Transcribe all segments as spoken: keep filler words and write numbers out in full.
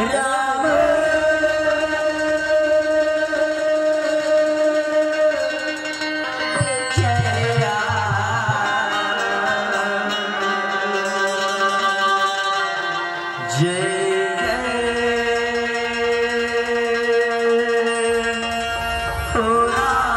राम जय राम। जय जय हो राम।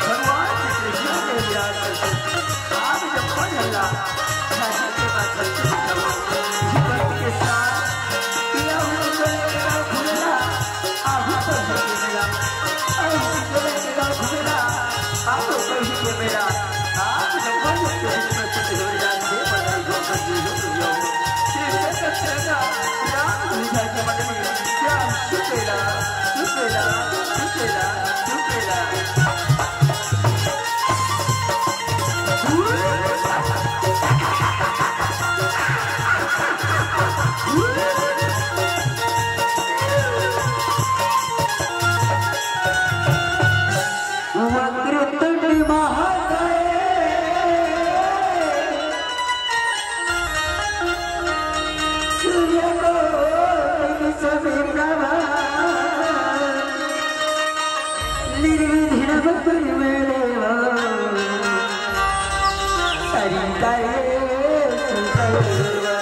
भगवान श्री कृष्ण के विराट करके आज जब पढ़ हल्ला, शादी के बाद बच्चे भी करो। इसी भक्त के साथ किया हुआ तो लेके जाओ घूमेला, आहू तो लेके मेला, आहू तो लेके जाओ घूमेला, आहू तो लेके मेला। आज जब पढ़ हल्ला, श्री कृष्ण के विराट से बधाई हो, बधाई हो, बधाई हो। श्री कृष्ण के विराट श्री कृष्ण के मंदिर में क्या सुपेला, सुपेला, सुपेला, सुपेला। वक्रतुंड महाकाय, सूर्यकोटि समप्रभा, निर्विघ्नं कुरु मे देव, सर्वकार्येषु सर्वदा।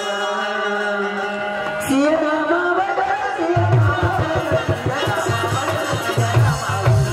सिया राम बोलो, सिया राम बोलो, सिया राम बोलो, सिया राम बोलो।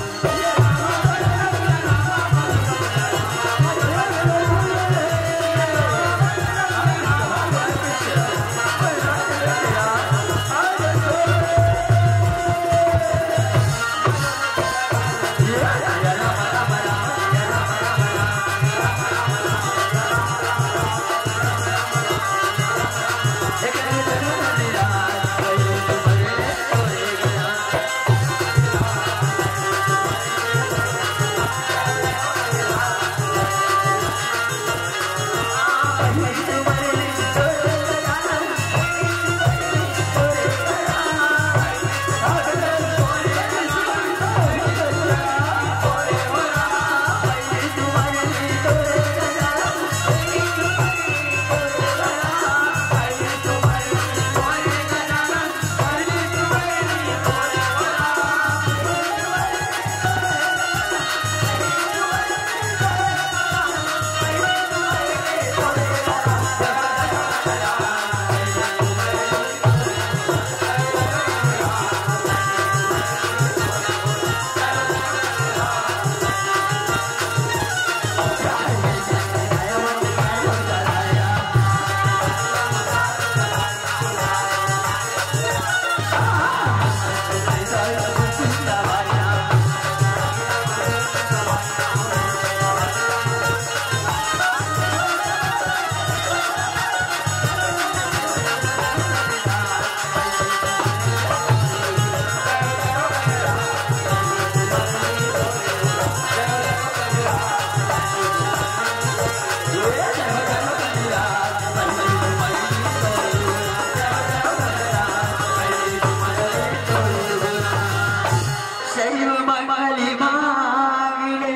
सर्व मंगल मांगले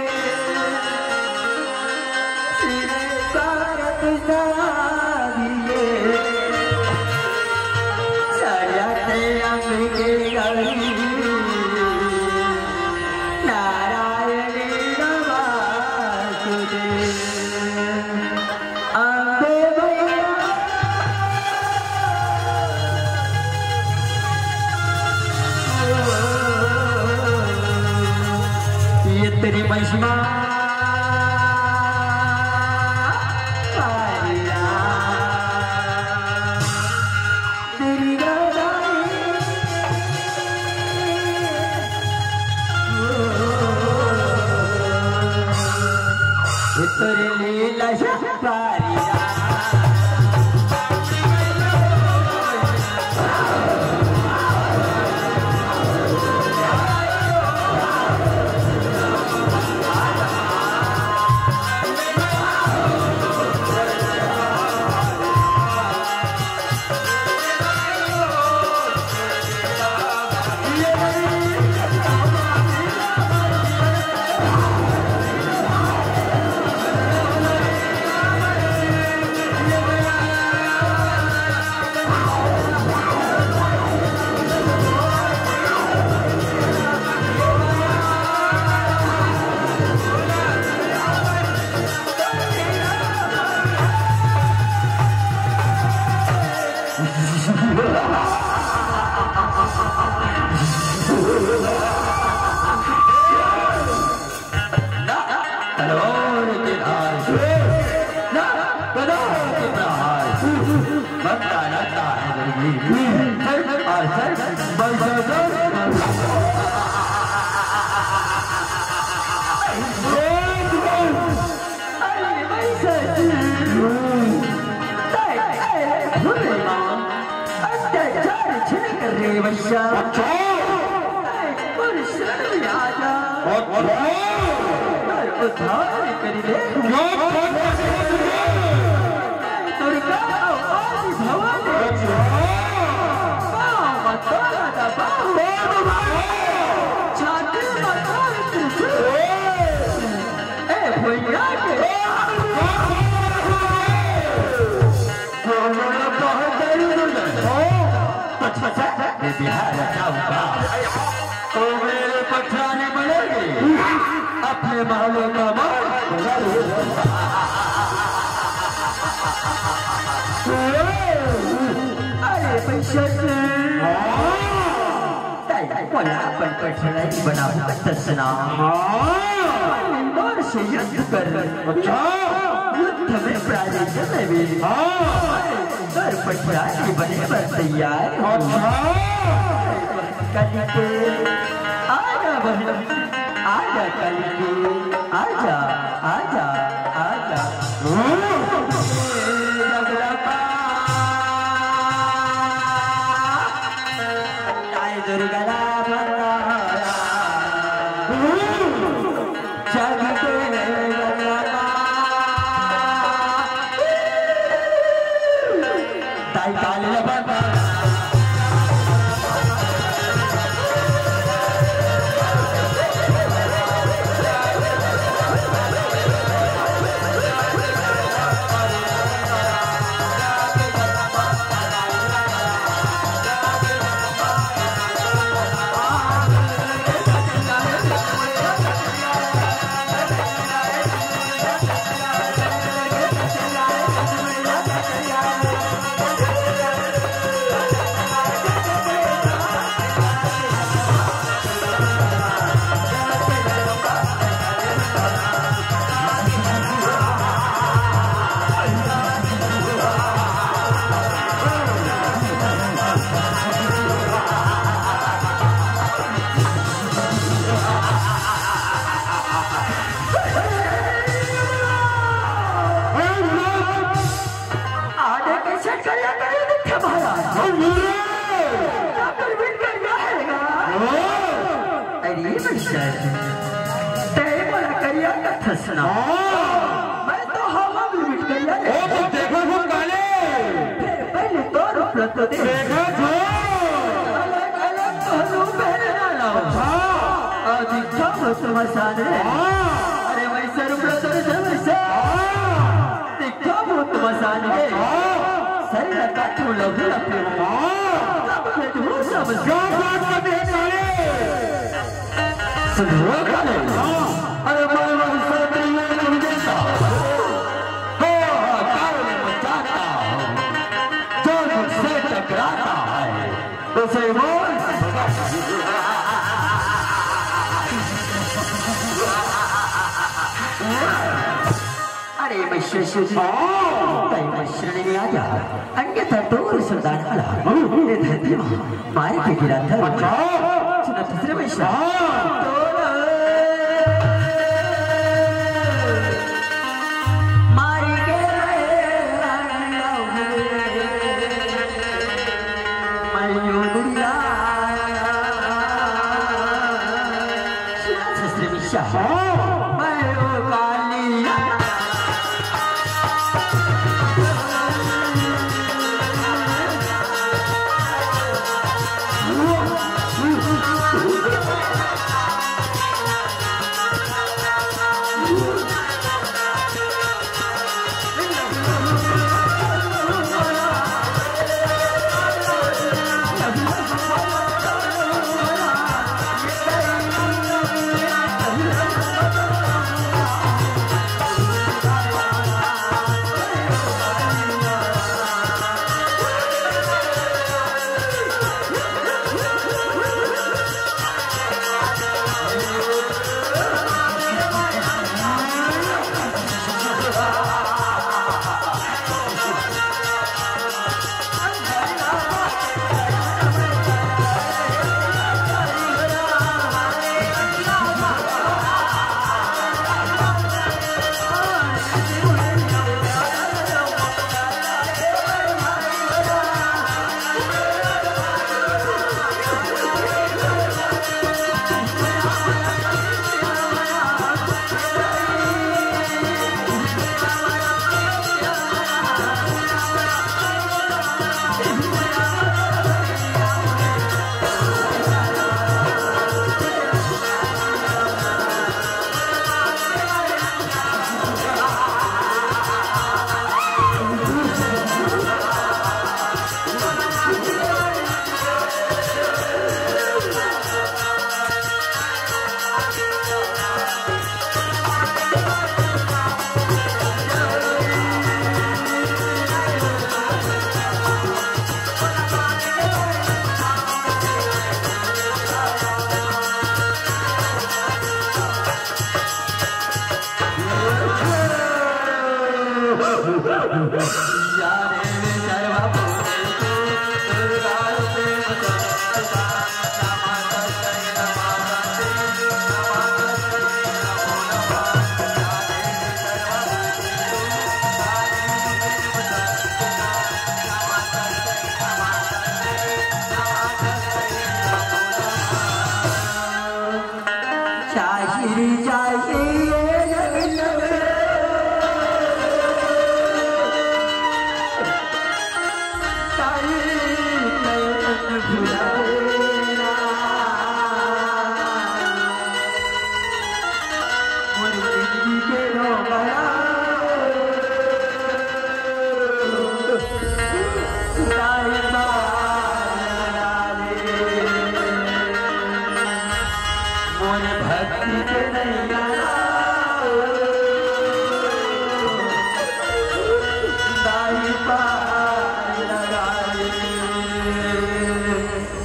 शिव पार्वती साधिके शरण्य अंबिके गौरी नारायणी नमस्तुते। अम्बे मैया, ये तेरी महिमा। दुर्गा दाई, ये तेरी लीला है। ना तलवार के धार से, ना गदा के प्रहार से, बनता रहता है गुरुजी। सर और सर, बरसात, बरसात। अरे भाई सर, तय, तय, भूले माँ, अत्याचार छिन कर रे वैश्या। अच्छा। तय, मोर शरण में आ जा। अच्छा। तय, उद्धार कर दे। क्या बात है? तय, दुर्गा आदि भवानी। अच्छा। पाँव मत तोड़ा दबाओ। छाती मत तोड़ त्रिशूल। ए भैया के। तो मेरा बहुत जरूर है। अच्छा, अच्छा, मैं बिहार जाऊंगा। तो मेरे पठानी बनेगी। अपने महलों का मान। अरे पैसा से। ताई, मोला अपन पठराई बनाहू कथस ना। हाँ। मोर से युद्ध कर। अच्छा। युद्ध में पराजय कर लेबे। हाँ। तोर पठराई बने बर तैयार हूँ। अच्छा। कलिके, आजा बहन, आजा कलिके, आजा, आजा, आजा। हम्म। जगदम्बा। ताई दुर्गा ला भंडारा। जग के रंगना। ताई ताली ला भंडारा। आगे कैसे करिया करे दिखे महाराज। हाँ, मेरे। क्या कर बिट कर गया है ना? हाँ। अरे भैया, तय मोला करिया कथस ना। हाँ। मैं तो हवा में बिट गया है। ओ, तो देखो वो काले। फिर पहले तो रूप रख दे। देखा था। अलग अलग तो रूप है ना लाओ। हाँ। और दिखा हो तो मसान है। हाँ। अरे वैसे रूप रख दे वैसे। हाँ। दिखा भूत मसान के। हाँ। सही लगा तू लघु लघु। हाँ। सब में झूठ सब क्या बात करते हैं साले? सुधरो का नहीं? हाँ। अरे मैं वही सर नहीं है, तुम जैसा। हो, हो, काल में मचाता हूँ। जो मुझसे टकराता है, उसे वो अरे वैश्य, हाँ। तय वैश्य नहीं आ जा, अन्यथा तोर सुल्तान हला। हाँ। ये धरती माँ, मार के गिरा था। अच्छा। सुना दूसरे वैश्य। हाँ। तोर मार के मयूरिया। सुना दूसरे वैश्य। हाँ।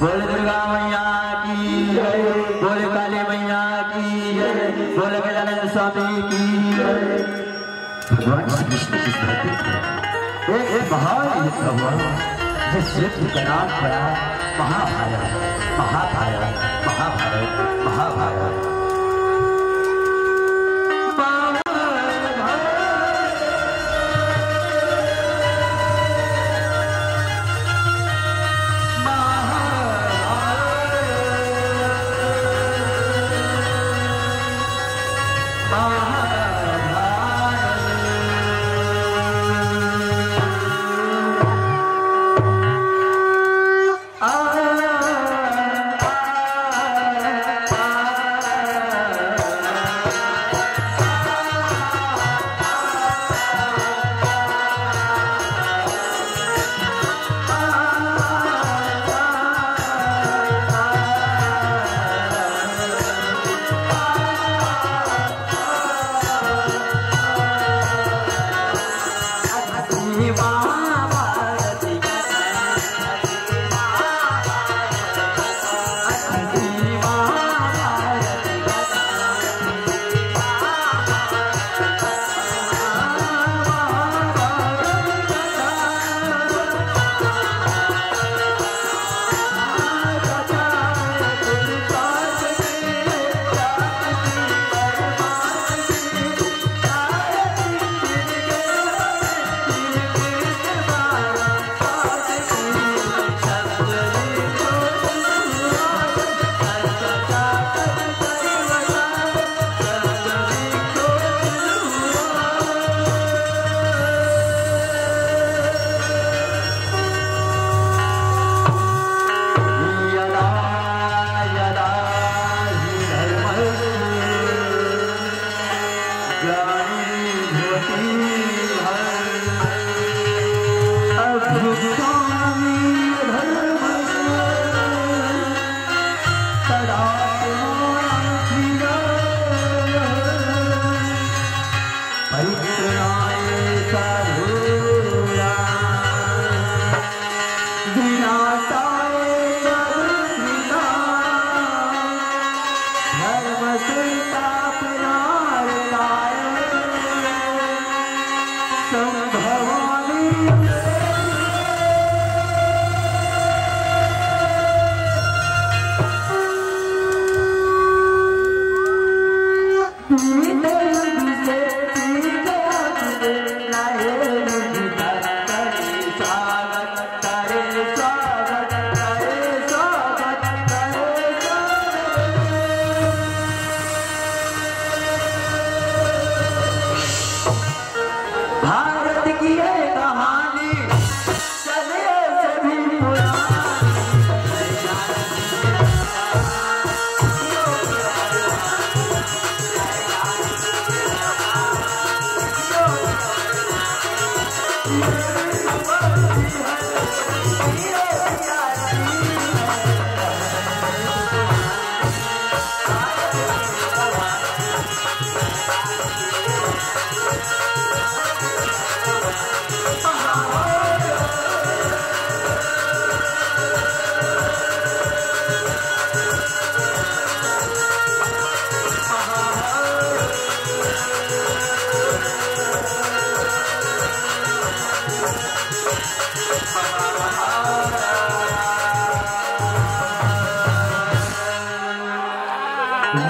बोल दुर्गा मैया की जय, बोल काली मैया की जय, बोल गजानन स्वामी की जय। भगवान श्री कृष्ण की धरती पर एक महान युद्ध हुआ, जिस युद्ध का नाम पड़ा महाभारत। महाभारत, महाभारत, महाभारत।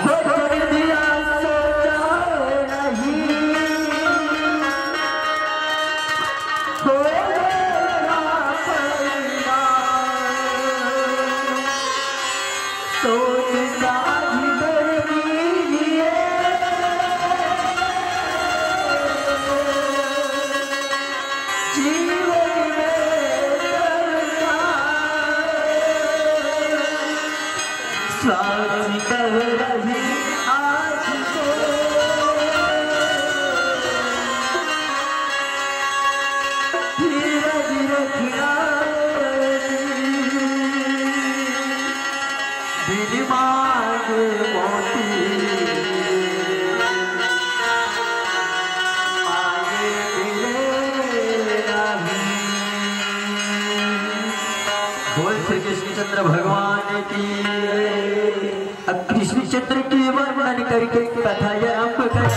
वो छोड़ दिया सोचा नहीं, हो गया पैदा। सोचता ही गर्मी लिए, जीवन में चलता। साँच कह रही आज तो, धीरज रखना बिन मांगे मोती, मांगे मिले नहीं। बोल श्री कृष्णचंद्र भगवान की। अब कृष्णचंद्र के वर्णन करके कथा आरंभ कर।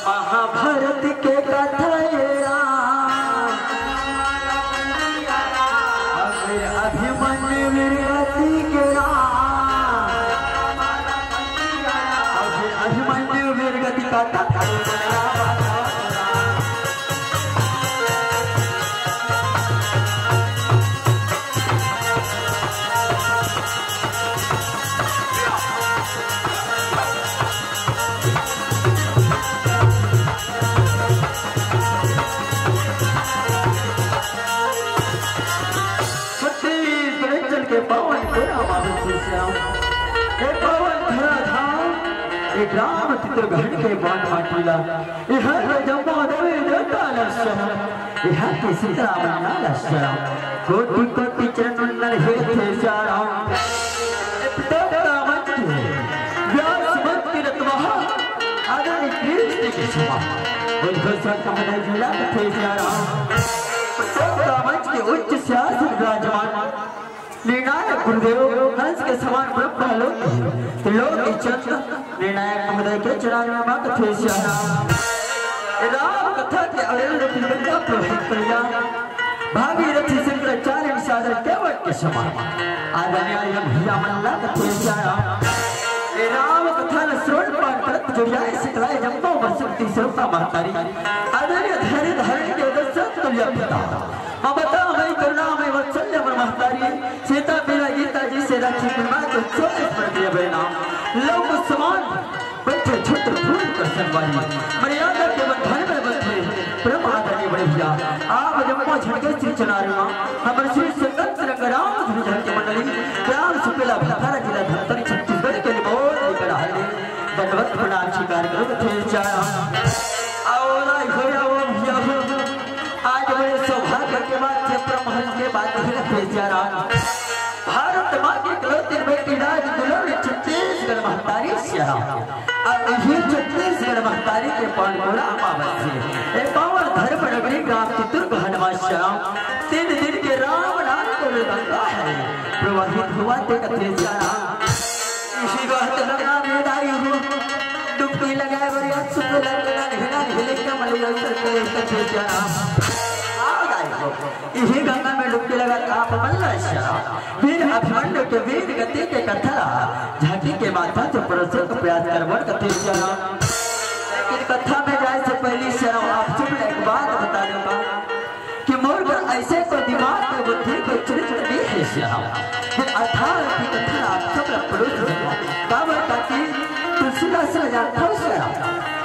महाभारत के कथा ये राम, अगर अभिमन्यु वीर गति के राम, अगर अभिमन्यु वीर गति का कथा ये राम। छत्तीसगढ़ चल के पावन तेरा माधुर्य श्याम। ए पावन धरा धाम, ए ग्राम चित्रगढ़ के बान माटीला, ए हर जम्मो देवी देवता लक्षण। इहाँ के सीता राम नाला श्याम, कोटि कोटि चरण वंदन हे थे श्याम। एक तो रावण के व्यास मंत्र रतवा, अगर कृष्ण के समान, उद्भव सत कमल जिला थे श्याम। तो रावण के उच्च सिंहासन विराजमान, निर्णायक गुरुदेव हंस के समान ब्रह्म लोक, त्रिलोक के चंद्र निर्णायक महोदय के चरण में मांगत हे श्याम। राम कथा के अड़ेल रूपी गंगा प्रवाहित करिया, भागीरथी शंकराचार्य सादर केवट के समान। आदरणीय भैया मन ला कथे श्याम। ए राम कथा ल श्रवण पाठ करत जुड़िया सिकलाए जम्मो बसंती स्वरूपा महतारी। आदरणीय धैर्य धारण के दर्शन तुलिया पिता। ममता मई करुणा मई वात्सल्य मन महतारी, सीता पीला गीता जी से राखी कुर्मा के चोले पर दिए बहना। लोग समान बैठे छत्र फूल कर संगवारी, मर्यादा के बंधन में बंधे, परम आदरणीय बड़े भैया। आप जम्मो झटके श्री चनारमा, हमर श्री संगत रंग राम धुन झटके मंडली, ग्राम सुपेला भतारा जिला धमतरी छत्तीसगढ़ के लिए बहुत ही बड़ा है। दंडवत प्रणाम स्वीकार करो थे श्याम। आओ ना हो, आओ भैया हो। आज बड़े सौभाग्य के बात है, परम हर्ष के बात है थे श्याम। भारत माँ की इकलौती बेटी राज दुलारी छत्तीसगढ़ महतारी श्याम। अब यही छत्तीसगढ़ महतारी के पावन गोला पावन से, ए पावन धर्म नगरी ग्राम चितुर हनुमान श्याम। तीन दिन के राम नाम को गंगा है प्रवाहित हुआ थे कथे श्याम। इही बात गंगा में दाई हो, डुबकी लगाए बर या सुबह लगना नहीं ना, हिले के मले या सर के सर के श्याम। आ दाई हो, इही गंगा में डुबकी लगा आप मल्ला श्याम। वीर अभिमन्यु के वीर गति के कथा झांकी के माध्यम से परोसे के प्रयास करवन कथे श्याम। लेकिन कथा में जाए से पहले श्याम आप सब एक बात बता देबा कि मोर बर ऐसे कोई दिमाग के बुद्धि के चरित्र नहीं है श्याम। फिर अथाह की कथा आप सब ला परोस देबा। काबर ताकि तुलसीदास राजा था श्याम।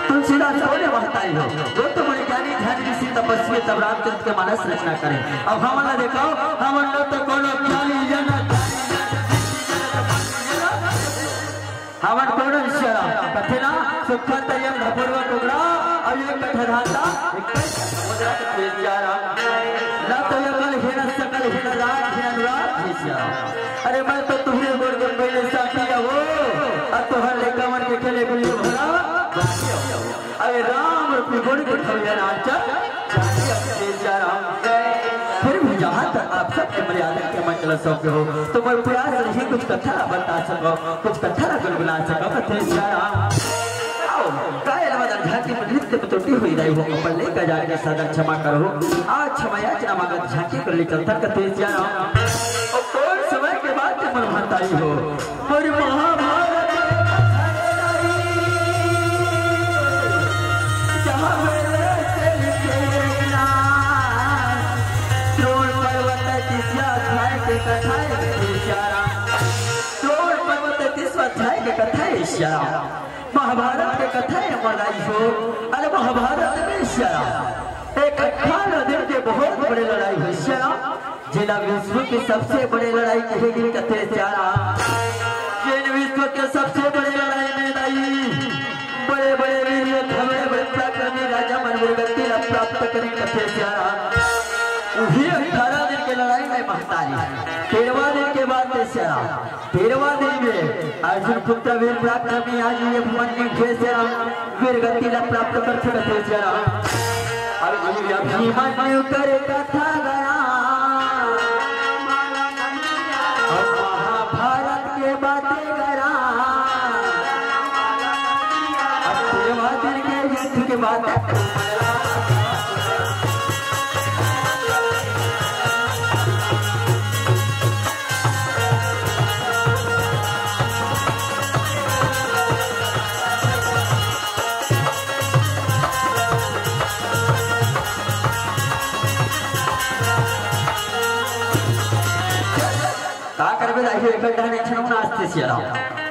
तुलसीदास कोने महतारी हो, वो तो बड़े ज्ञानी ध्यानी ऋषि तपस्वी, तब रामचरित के मानस रचना करे। अब हमन ला देखो, हमन ला तो कोनो ज्ञानी या ना हमन कोनो श्याम, कथे ना, सुखा तयम धपुरवा टुकड़ा, अब ये कथा धाता इक्कीस मुद्रा के तेज जा रहा। ना तो ये कल ही, ना सकल ही, ना राग ही, ना अनुराग ही जा रहा। अरे मैं तो तुम्हें गोड़ के पहले साथी है वो, अब तो हर लेकर मन के खेले गुल्ली भरा। अरे राम रूपी गोड़ के खड़िया नाचा, तेज जा रहा। फिर भी जहाँ तक आप सबके मर्यादा के मंडल सौंपे हो, तो मैं प्रयास रही कुछ कथा बता सको, कुछ कथा गुनगुना सको, तेज जा रहा। आओ, कायल मदन झांकी में नृत्य में त्रुटि हुई रही हो, अपन लेकर जाके सादर क्षमा करो। आज क्षमा याचना मांगत झांकी कर ले चलता कथे श्याम। और कौन समय के बाद के मन भरताई हो, मोर महाभारत के कथा रे दाई, जहाँ मेरे से लिखे ना, द्रोण पर्वत तीसरा अध्याय के कथा है श्याम। द्रोण पर्वत तीसरा अध्याय के कथा है श्याम। महाभारत के कथा है अमर दाई हो। अरे महाभारत में श्याम एक अठारह दिन के बहुत बड़े लड़ाई हुई श्याम, जिला विश्व की सबसे बड़े लड़ाई कही गई कथे श्याम। जिन विश्व के सबसे बड़े लड़ाई में दाई बड़े बड़े वीर योद्धा, बड़े बड़े पराक्रमी राजा मन वीर गति ला प्राप्त करी कथे श्याम। वही अठारह दिन के लड़ाई में महतारी तेरहवाँ दिन के बाद श्याम तेरहवाँ दिन में अर्जुन पुत्र वीर पराक्रमी आज ये अभिमन्यु के श्याम वीर गति ला प्राप्त कर सकते श्याम। अब ये अभिमन्यु कर कथा गया, अब महाभारत के बातें गया, अब तेरहवाँ दिन के युद्ध के बातें। का करबे दाई, एक घंटा नहीं छनऊ नाचते सियाराम।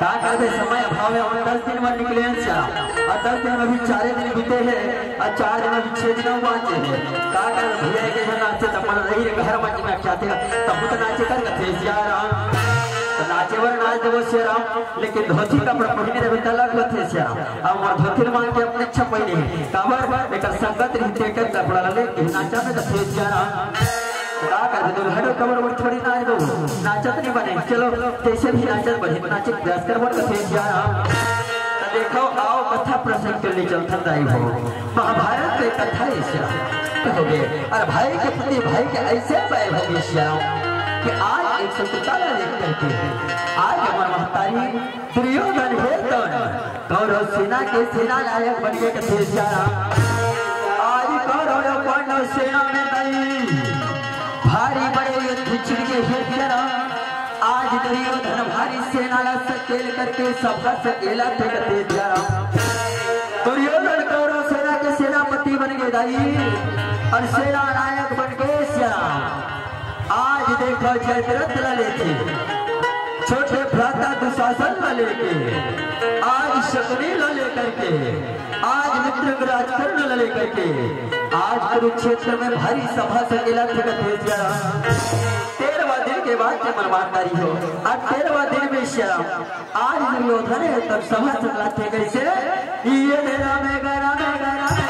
का करबे, समय अभाव है, हम दस दिन में निकले हैं सियाराम। और दस दिन में अभी चारे दिन बीते हैं, और चार दिन अभी छह दिन बाँचे हैं। का करबे भैया, एक घंटा नाचते तब मन रही रे, घर में जितना क्या थे, तब तो नाचे कर कथे सियाराम। तो नाचे बर नाच देबो सियाराम, लेकिन धोती कपड़ा पहिने रहबे त अलग होथे सियाराम। अब मोर धोती ल मांग के अपने अच्छा पहिने हे। काबर? एकर संगत रहिथे, एकर कपड़ा ल लेके नाचा में कथे सियाराम। का करबे, दुल्हन कमर में थोड़ी नाच देबो, नाचत नहीं बने। चलो, जैसे भी नाचत बने, नाचे के प्रयास करबो कथे सियाराम। तो देखो, आओ कथा प्रसंग के लिए चलथन दाई हो। महाभारत के कथा ऐसे हो गए। और भाई के प्रति भाई के ऐसे बैर हो गए श्याम कि आज एक शत्रुता ला लेकर के आज हमार महतारी दुर्योधन हे तो कौरव सेना के सेना नायक बन गए कथे श्याम। आज कौरव और पांडव सेना में दाई भारी बड़े युद्ध छिड़ गए हे श्याम। आज दुर्योधन भारी सेना ला सकेल करके सभा सकेला थे कथे श्याम। दुर्योधन कौरव सेना के सेनापति बन गए दाई और सेना नायक बन गए श्याम। आज देखो जयद्रथ ला लेके, छोटे भ्राता दुशासन ला लेके, आज शकुनी ला लेकर के, आज मित्र राजकर्ण ला लेकर के, आज कुरुक्षेत्र में भारी सभा सकेला थे कथे श्याम। तेरहवाँ दिन के बाद के मनमानदारी हो, आज तेरहवाँ दिन में श्याम आज दुर्योधन हे तब सभा सकलाथे कैसे? ये मेरा मेगा राम मेगा राम।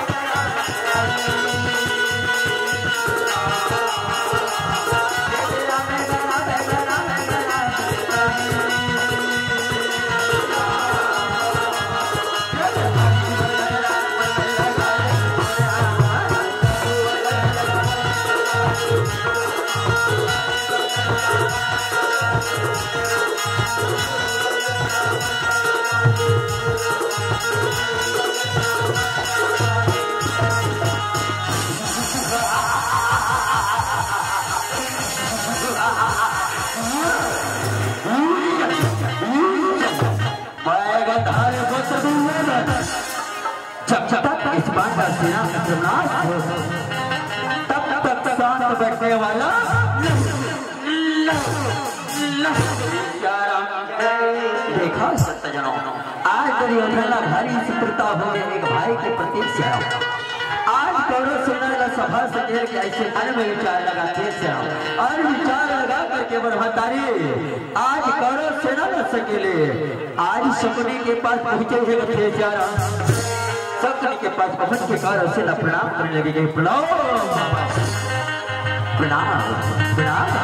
मैं गंधार गोत्र दूंगा। जब तक इस बांडा सेना का सर्वनाश हो, तब तक शांत बैठने वाला नहीं। देखा सत्तजनों, आज दुर्योधन ला भारी शत्रुता हो गए एक भाई के प्रति श्याम। आज कौरव सेना ला सभा सकेल के ऐसे मन में विचार लगाथे श्याम, और विचार लगा करके ब्रह्मचारी आज कौरव सेना ला सकेले आज शकुनी के पास पहुंचे हे कथे श्याम। शकुनि के पास पहुंच के कौरव सेना प्रणाम करने लगे, कहे, "प्रणाम, प्रणाम, प्रणाम,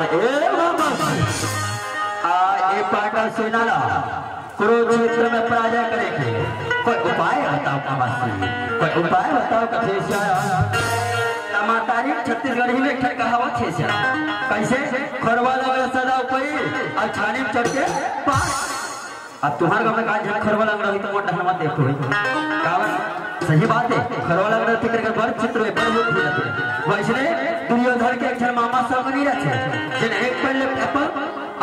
ए मामाश्री, आ, ए पांडव सेना ला कुरुक्षेत्र में पराजय करे के कोई उपाय बताओ मामाश्री, कोई उपाय बताओ।" कथे, "श्याम, तमातारी छत्तीसगढ़ी में एक ठन कहावत हे श्याम, कैसे? खोरवा लगल सदा कोई, और छानी में चढ़ के पार।" अब तुम्हार गाँव में का झन खोरवा लंगड़ा होही त मोर डहनवा देखो होही। काबर? सही बात हे, खोरवा लंगड़ा होथे करके बड़ चित्र हे, बड़ रूप हे। वैसने दुर्योधन के एक झन मामा शकुनि रहिथे, जेन एक पैर ले एप्पल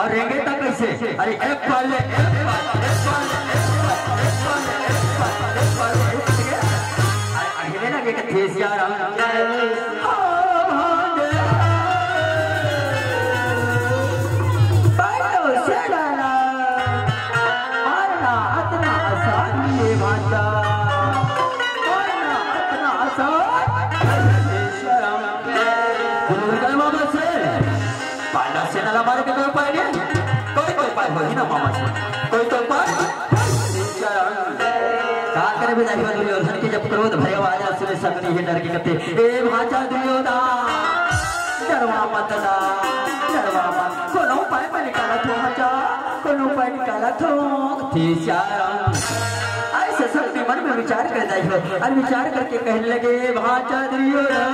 अउ रेंगे त कइसे? अरे एक पैर ले एप्पल, एक पैर ले एप्पल, एक पैर ले एप्पल, एक पैर ले एप्पल, अरे अहिने लगे के थेसिया राम। ओ भांजे, पैर से डाला। मारना अतना आसान हे भांजा, मारना अतना आसान। गुरु विकल बाबा से पांडव सेना ला मारे के कोई उपाय नहीं, कोई तो उपाय होही ना मामाश्री, कोई तो उपाय। का करे बिदाई हो दुर्योधन के जब क्रोध भरे आवाज सुने शकुनि हे डर के कथे, ए भांजा दुर्योधन, डरवा मत दा, डरवा मत, कोनो उपाय मैं निकालत हों भांजा, कोनो उपाय निकालत हों। कथे, "श्याम।" अइसे शकुनि मन में विचार कर दाई हो, अउ विचार करके कहने लगे, "भांजा दुर्योधन,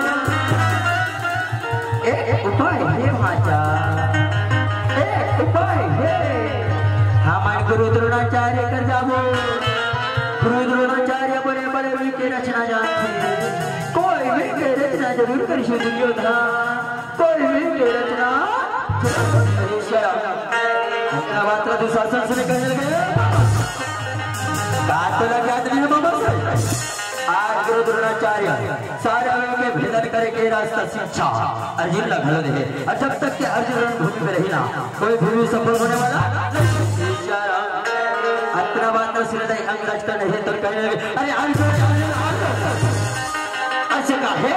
एक उपाय हे भांजा, एक उपाय हे। हमन गुरु द्रोणाचार्य कर जाबो, गुरु द्रोणाचार्य बड़े बड़े वीर के रचना जानथे, कोई वीर के रचना जरूर करिस दुर्योधन।" कोई भी के रचना। अतरा बातरा दुशासन सुने कहने लगे, "का तोला ज्ञात नहीं हे बाबा से?" आज गुरु द्रोणाचार्य सारे वेद के भेदन करे के रास्ता शिक्षा अर्जुन ला घलो देहे। अउ जब तक के अर्जुन रणभूमि में रही ना, कोई भी सफल होने वाला नहीं। अतरा बातरा सुने अंग रचता नहीं तो कहने लगे, "अरे अर्जुन, अर्जुन, अर्जुन।" अइसे का हे?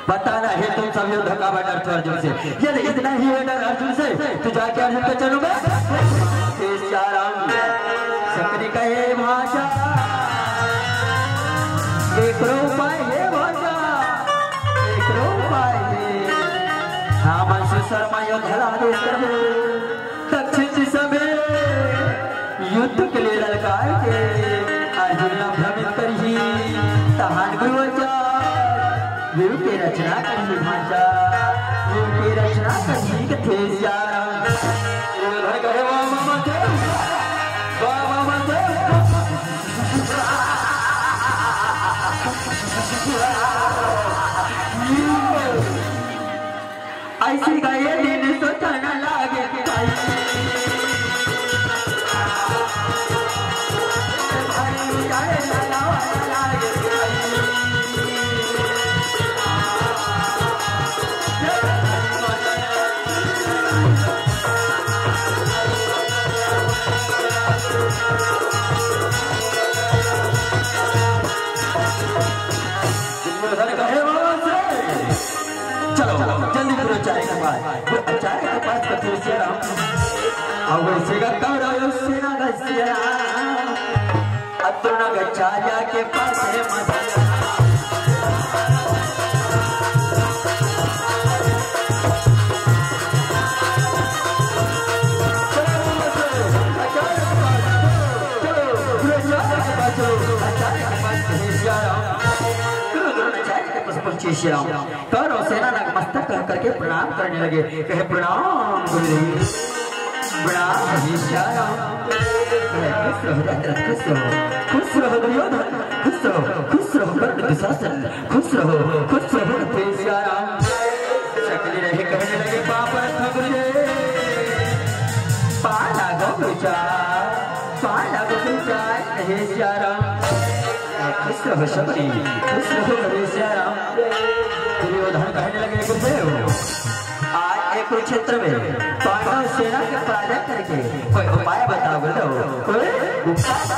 बताना हे तुम सब योद्धा का डर अर्जुन से। यदि इतना ही है डर अर्जुन से, तो जाके अर्जुन पे चलूंगा। तेज राम शकुनि कहे, "भांजा, एक उपाय हे भांजा, एक उपाय हे।" हाँ, मन से शर्मा योद्धा ला आदेश करबो। दक्षिण दिशा में युद्ध के लिए ललकार के अर्जुन ला भ्रमित करही। तहान गुरु आचार्य विभु के रचना करही भांजा, विभु के रचना करही कथे श्याम। गुरु धर कहे, "वाह मामा देव, वाह मामा देव।" अइसे गए दिन सोचन लागे भाई। दुर्योधन कहे, "बाबा से, चलो, चलो, जल्दी गुरु आचार्य के पास।" गुरु आचार्य के पास कथे श्याम। अब वैसे का कौरव सेना का श्याम। अब द्रोणाचार्य के पास है मत। चलो, गुरु आचार्य के पास, चलो, गुरु आचार्य के पास, चलो, आचार्य के पास कथे श्याम। गुरु द्रोणाचार्य के पास पहुंचे श्याम। कौरव सेना नतमस्तक होकर के प्रणाम करने लगे, कहे, "प्रणाम गुरुदेव, प्रणाम श्याम।" कहे, "खुश रहो दशरथ, खुश रहो, खुश रहो दुर्योधन, खुश रहो, खुश रहो कर्ण दुशासन, खुश रहो, खुश रहो श्याम।" शकुनि रहे कहने लगे, "पाँव परत हँव गुरुदेव, पाँव लागँव गुरुचार, पाँव लागँव गुरुचार," कहे श्याम। खुश रहो शकुनि, खुश रहो कहे श्याम। दुर्योधन कहने लगे, "गुरुदेव, आज एक कुरुक्षेत्र में पांडव सेना के पराजय करके कोई उपाय बताओ गुरुदेव, कोई उपाय?"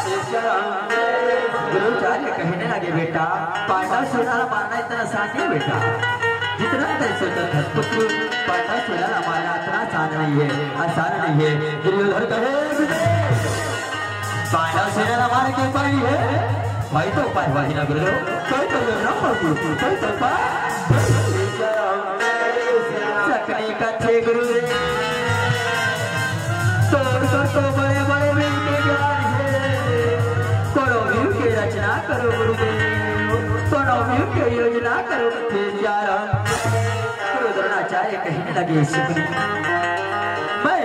गुरुचार्य कहने लगे, "बेटा, पांडव सेना ला मारना इतना आसान नहीं बेटा, जितना तैं सोचत हस पुत्र, पांडव सेना ला मारना इतना आसान नहीं है, आसान नहीं है।" दुर्योधन कहे, "गुरुदेव, पांडव सेना ला मारे के उपाय हे? कोई तो उपाय होही ना गुरुदेव, कोई तो योजना होही, कोई तो उपाय। सकनी कथे गुरुदेव, तोर कर तो बड़े बड़े वीर के ज्ञान हे, कोनो वीर के रचना करो गुरुदेव, कोनो वीर के योजना करो कथे सियाराम। गुरु द्रोणाचार्य कहने लगे, "सुग्रीव, मैं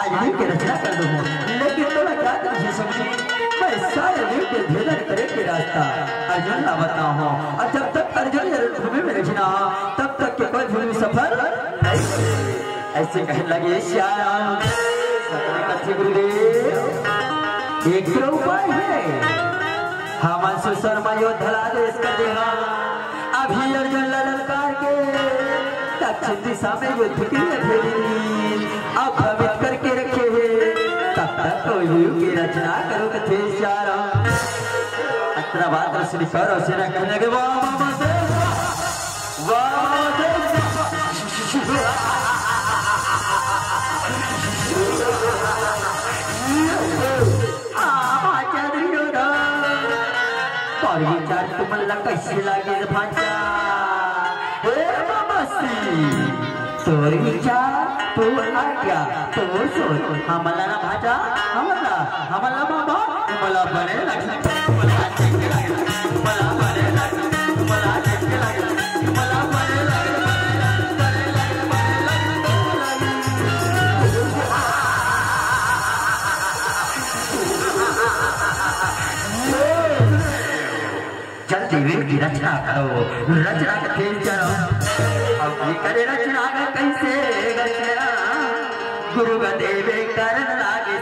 आज वीर के रचना कर दूं, लेकिन तोला क्या करिस सुग्रीव, मैं सारे वीर के भेदन करे के रास्ता अर्जुन ला बताहूं, और जब तक अर्जुन ये रणभूमि में रहिना, तब तक के कोई भी सफल नहीं करे।" ऐसे कहने लगे सियाराम। कथे गुरुदेव, एक तो उपाय हे, हमन सुशर्मा योद्धा ला आदेश कर देहा, अभी अर्जुन ला ललकार के दक्षिण दिशा में युद्ध के लिए भेज दी, अब भ्रमित करके रखे हे, तब तक तो युद्ध की रचना करो कथे सियाराम। अतरा बात सुनी कौरव सेना कहने लगे, "वाह, वाह, वाह, वाह।" वाह, वाह, वाह। आ, भांचा दुर्योधन, तोर विचार तुमन ला कैसे लागे रे भांचा? हे बाबा श्री, तोर विचार, तोर आज्ञा, तोर सोच, हमन ला ना भांचा, हमन ला हमला बाबा, मला बने लग, मला देख के लग, मला बने लग, मला देख के लग, मला बने लग, बने लग, बने लग, बने लग, बने लग। जल्दी वीर की रचना करो, रचना के तेज चलो। अब ये करे रचना का कैसे रचना, गुरु का देवे करन लागे।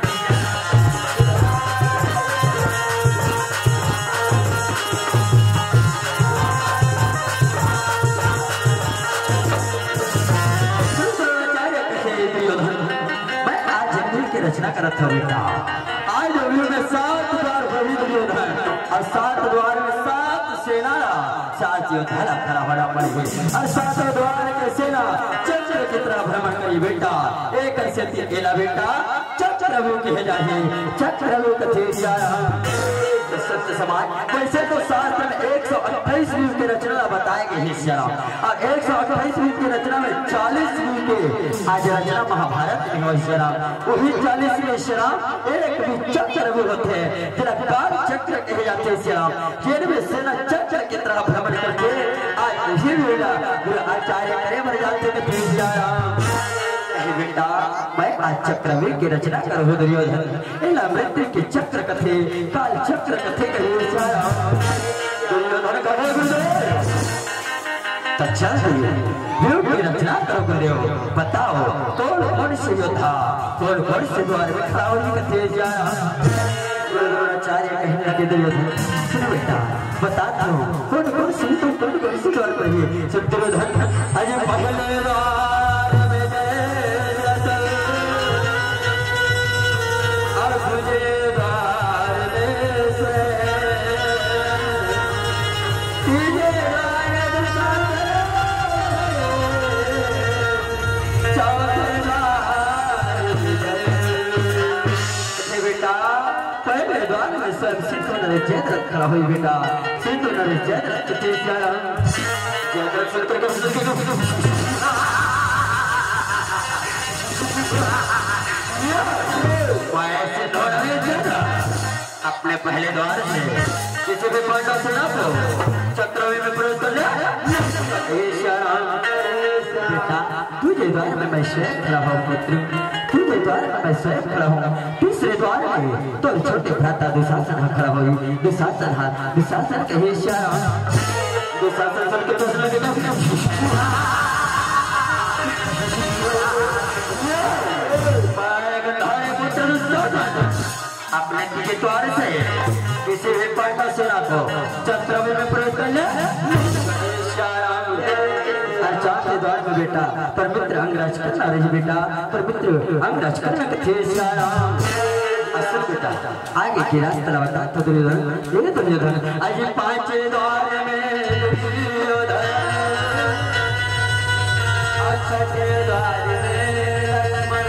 मैं आज जंगल की रचना करत हूँ बेटा। आज जंगल में सात बार होही दुर्योधन और सात द्वार में सात सेना ला सात योद्धा ला खड़ा होना पड़ही। और सातों द्वार के सेना चक्र की तरह भ्रमण करी बेटा। एक ऐसे तिकेला बेटा चक्रव्यूह कहे जाही। चक्रव्यूह कथे जा रहा। तो संत समाज, वैसे तो शास्त्र में एक सौ अट्ठाईस व्यूह के रचना बताए गए हैं सियाराम, और एक सौ अट्ठाईस व्यूह की रचना में चालीस व्यूह के आज रचना महाभारत में हो सियाराम। वही चालीस में सियाराम एक भी चक्रव्यूह होथे, जेला काल चक्र कहे जाथे सियाराम। जेन में सेना चक्र की तरह भ्रमण करथे, आज उही वेला गुरु आचार्य करे बर जाथे कथे सियाराम। कहे बेटा, मैं आज चक्रव्यूह की रचना करहूँ दुर्योधन, एला मृत्यु के चक्र कथे, काल चक्र कथे कहे सियाराम। दुर्योधन कहे गुरुदेव, तो चल व्यूह की रचना करो गुरुदेव, बताओ कौन कौन से योद्धा, कौन कौन से द्वार में खड़ा होही कथे सियाराम। गुरु द्रोणाचार्य कहने लगे दुर्योधन, सुन बेटा, बता दो कौन कौन से, तुम कौन कौन से द्वार पर ही। सुन दुर्योधन, अरे पहले द्वार में जय जय और दूजे द्वार में से, तीजे द्वार में चौथे द्वार में जय। अरे बेटा, पहले द्वार में स्वयं सिंधु नरेश जयद्रथ खड़ा होही बेटा। सिंधु नरेश जयद्रथ के तेज जाया। जयद्रथ सिंधु नरेश जयद्रथ अपने पहले द्वार से किसी भी पांडव सेना को चक्रव्यूह में प्रवेश कर ले। हे सियाराम। बेटा, दूजे द्वार में मैं स्वयं खड़ा हूँ पुत्र, दूजे द्वार में मैं स्वयं खड़ा हूँ। तीसरे द्वार में तोर छोटे भ्राता दुशासन ह खड़ा होही। दुशासन ह, दुशासन कहे सियाराम। दुशासन सुन के दुशासन के अपने तीजे द्वार से किसी भी पांडव सेना को चक्रव्यूह में प्रवेश कर ले। और चौथे द्वार में बेटा पर मित्र अंगराज कर्ण रही बेटा, पर मित्र अंगराज कर्ण कथे सियाराम। असल बेटा आगे की रास्ता बता तो दुर्योधन, ये दुर्योधन, अजी पांचे द्वार में दुर्योधन, और छठे द्वार में लक्ष्मण,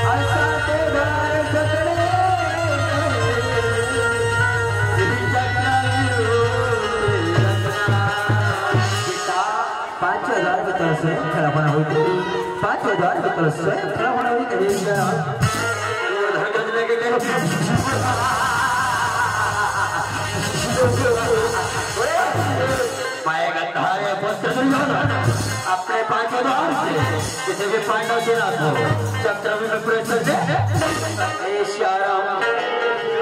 और सातवें द्वार से स्वयं खड़ा होना होई, पांचों द्वार में तो स्वयं खड़ा होना होई, कहे जा। मैं गंधार पुत्र दुर्योधन अपने पांचों द्वार से किसी भी पांडव सेना को चक्रव्यूह में प्रवेश कर दे। ए सियाराम,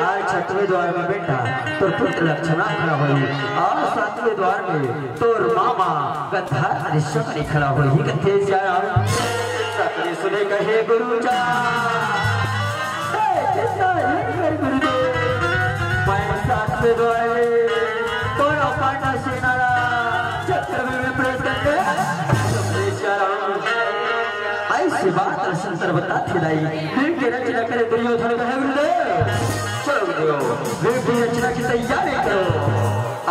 आज छठवें द्वार में बेटा तोर पुत्र लक्ष्मण खड़ा होई और सातवें द्वार में तोर मामा गंधार ऋषभ ने खड़ा होई कथे सियाराम। सतरी सुने कहे गुरु जा, ए, कितना ही कर गुरुदेव। मैं सातवें द्वार में तोर पांडव सेना ला चक्रव्यूह में प्रवेश कर दे। ए सियाराम। ऐसी बात शंकर बताथे दाई, भीम के रचना करे दुर्योधन कहे गुरुदेव। चलो गुरुदेव, भीम की रचना की तैयारी करो।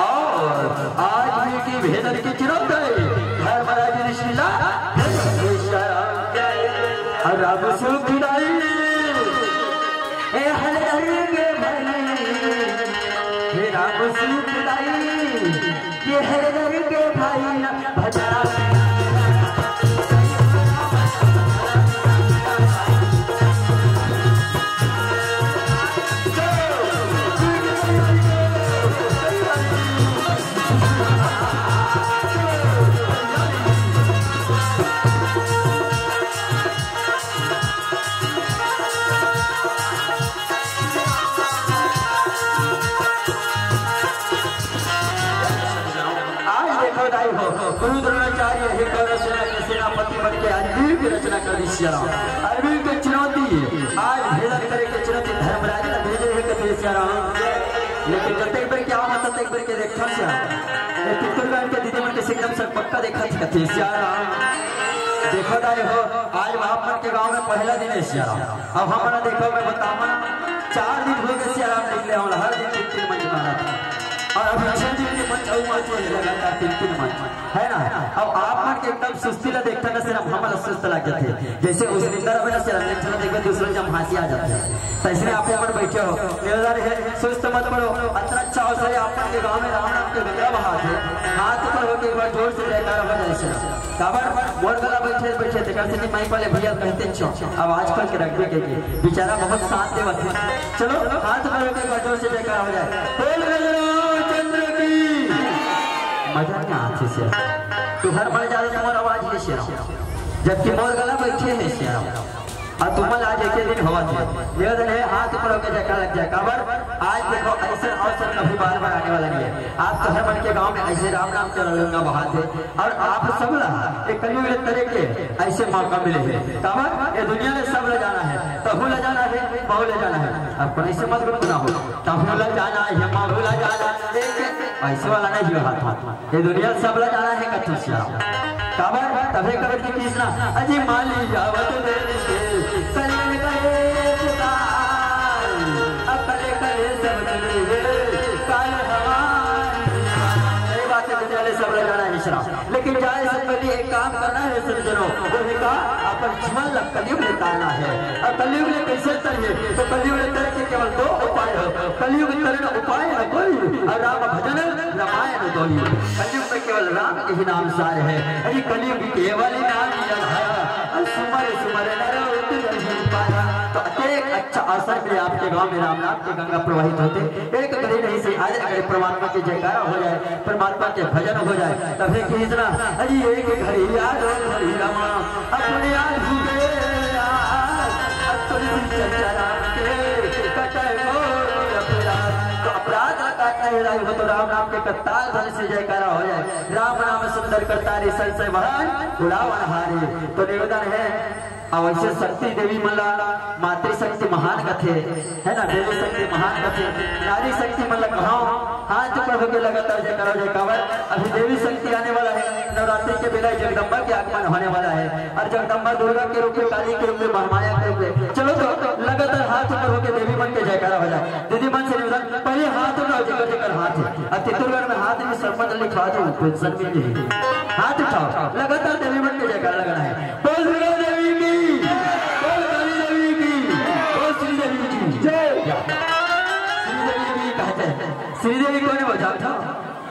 और आज भीम की भेदन की चुनौती धर्मराज ऋषि ला। और राम सुख दाई, ए हर हर के भाई, हे राम सुख दाई। ये हर घर के भाई ना भजन। आज देखो दाई हो, गुरु द्रोणाचार्य ही कौरव सेना के सेनापति बन के आज भीम की रचना कर दी सियाराम। अरविंद की चुनौती है, आज भेदन करे के चुनौती धर्मराज ने भेजे है कथे सियाराम। लेकिन जब एक बार क्या होता, एक बार के देखा सियाराम। ये पितरगढ़ के दीदी मन के एकदम सर पक्का देखा थी कथे सियाराम। देखो दाई हो, आज बाप मन के गांव में पहला दिन है सियाराम। अब हमन देखो, मैं बतावं, चार दिन हो गए सियाराम निकले, हम हर दिन तीन तीन मंच मारत हे। और अभी छह दिन के मंच अउ मंच होने लगातार तीन तीन मंच, है ना? अब आप मन के एकदम सुस्ती ला देखथन ना सियाराम, हमन ला सुस्त लग जाथे। जैसे उस दिन अभी ना सियाराम एक झन देखबे, दूसरा जम हंसी आ जाथे। तो इसलिए आप मन बैठे हो, निवेदन है, सुस्त मत पड़ो। अतना अच्छा अवसर है, आप मन के गांव में राम नाम के गंगा बहात हे। हाथ ऊपर होके एक बार जोर से जयकारा हो जाए सियाराम। काबर मोर गला बैठे बैठे तेकर सेती माइक वाले भैया कहते छो, अब आजकल के रखबे के, के बेचारा बहुत साथ देवत हे। चलो हाथ ऊपर होके एक बार जोर से जयकारा हो जाए। बोल गजराज चंद्र की। मजा क्या आथे सियाराम, तुहर मन ज्यादा तुम्हार आवाज हे सियाराम, जबकि मोर गला बैठे हे सियाराम। अउ तुमन ला आज एके दिन होवत हे, निवेदन हे, हाथ ऊपर होके जयकारा लग जाए। काबर? आज देखो, ऐसा अवसर कभी बार बार आने वाला नहीं है। आप तो हर मन के गांव में ऐसे राम नाम के गंगा बहात हे, अउ आप सब ला एक कलयुग ले तरे के ऐसे मौका मिले हे। काबर? ये दुनिया में सब ला जाना हे, तहू ला जाना हे, महू ला जाना हे। अब कोई ऐसे मत गुनगुनाओ, तहू ला जाना हे, महू ला जाना हे, ऐसे वाला नहीं हो हाथ। ये दुनिया सब ला जाना हे कथे सियाराम। काबर? तभे कबीर जी कृष्णा, अजी माली जावत देश के, कल्याण करे पुकार। अब करे करे सब चले हे, काल हमार। सही बात हे, दुनिया ले सब ला जाना हे सियाराम, लेकिन जाए से पहले एक काम करना हे सज्जनों, वो हे का अपन जीवन ला कलयुग ले तारना हे। अउ कलयुग ले कैसे तरिए? तो कलयुग ले तरे के केवल दो उपाय हे। कलयुग तरण उपाय न कोई, अउ राम भजन रमायन दोई। कलयुग में केवल राम के ही नाम सार हे। अरे कलयुग केवल नाम ही आधार, अउ सुमर सुमर नर उतरहि पार। तो अतेक अच्छा अवसर मिले आपके गांव में राम नाम के गंगा प्रवाहित होथे। एक घड़ी नहीं सही, आज अगर परमात्मा के जयकारा हो जाए, परमात्मा के भजन हो जाए, तभे कहिस ना, अरे एक घड़ी याद हो घड़ी रमा, अपने याद हो गए यार, अब तुलसी चर्चा राम के, कटे मोर अपराध। तो अपराध का कहे रही हो तो राम नाम के कत्ताल ध्वनि से जयकारा हो जाए। राम नाम सुंदर करतारे, संशय महान उड़ावन हारे। तो निवेदन हे, अउ ऐसे शक्ति देवी मन ला मातृ शक्ति महान कथे, है ना, देवी शक्ति महान कथे, नारी शक्ति मन ला कहाओ, हाथ ऊपर होके लगातार जयकारा जय। काबर? अभी देवी शक्ति आने वाला हे, नवरात्रि के बेला जगदम्बा के आगमन होने वाला हे, अउ जगदम्बा दुर्गा के रूप में, काली के रूप में, महामाया के रूप में। चलो तो लगातार हाथ ऊपर होके देवी मन के जयकारा हो जाए। दीदी मन से निवेदन, पहले हाथ उठाओ जेकर जेकर हाथ हे, अउ तितुरगढ़ में हाथ में सरपंच लिखवा दो, पेंशन मिल जाएगी। हाथ उठाओ, लगातार देवी मन के जयकारा लगाना हे। बोल दुर्गा देवी की, बोल काली देवी की, बोल श्री देवी की जय। श्री देवी की कहते हैं, श्री देवी कौन है? बजाओ उठाओ।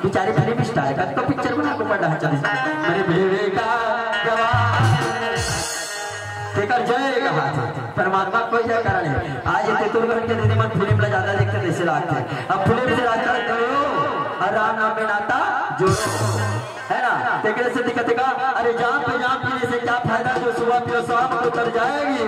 बेचारे फिल्म स्टार का तो पिक्चर बना को पड़ा है, चलिस। मेरे बेबे का जवान, तेकर जय कहा थे। परमात्मा कोई जय करा नहीं। आज ये तेतुरगढ़ के दीदी मन फिल्म ला ज्यादा देखते, जैसे लागथे। अब फिल्म से रास्ता करो और राम नाम में नाता जोड़ो, है ना? तेकरे से दिक्कत का, अरे जाम पे जाम पीने से क्या फायदा, जो सुबह पियो शाम को तर जाएगी।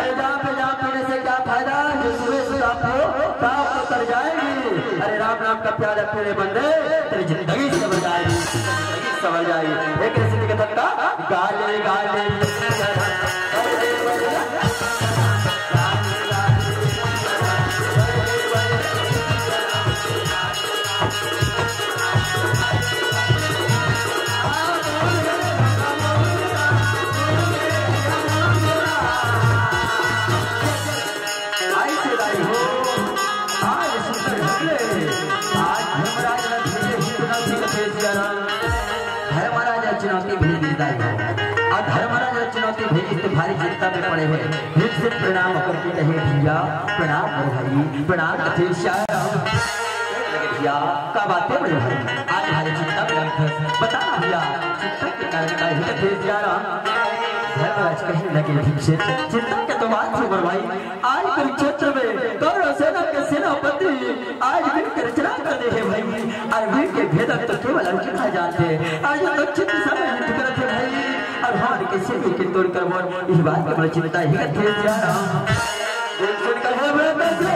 अरे जाम पे जाम पीने से क्या फायदा, जो सुबह से शाम पियो शाम को तर जाएगी। अरे राम नाम का प्याला पीने बंदे, तेरी जिंदगी सवर जाएगी, जिंदगी सवर जाएगी। एक ऐसी दिक्कत का, गाले गाले आई से लाई हो, आज सुंदर हल्ले, आज धर्मराज रथ भेजे हित न थी कथे सिया राम। धर्मराज चुनौती भेज देता है। और धर्मराज चुनौती भेजी तो भारी चिंता में पड़े हुए। फिर से प्रणाम करके कहे, "भैया, प्रणाम करो भाई, प्रणाम कथे सिया राम।" भैया, का बात है बड़े भाई? आज भारी चिंता में रखे। बता ना भैया, चिंता के कारण का ही कथे सिया राम। धर्मराज कहने लगे, "ठीक से चिंता के तो बात है बड़े भाई।" आज कुरुक्षेत्र में कौरव सेना के सेनापति आज वीर के रचना कर दे हे भाई, और वीर के भेदन तो केवल अर्जुन हा जानथे। आज तो दक्षिण दिशा में युद्ध करत हे भाई, और हार के सेना के तोड़ कर मोर इस बात के बड़े चिंता ही करत हे सिया राम। सुन कर हे भ्राता श्री,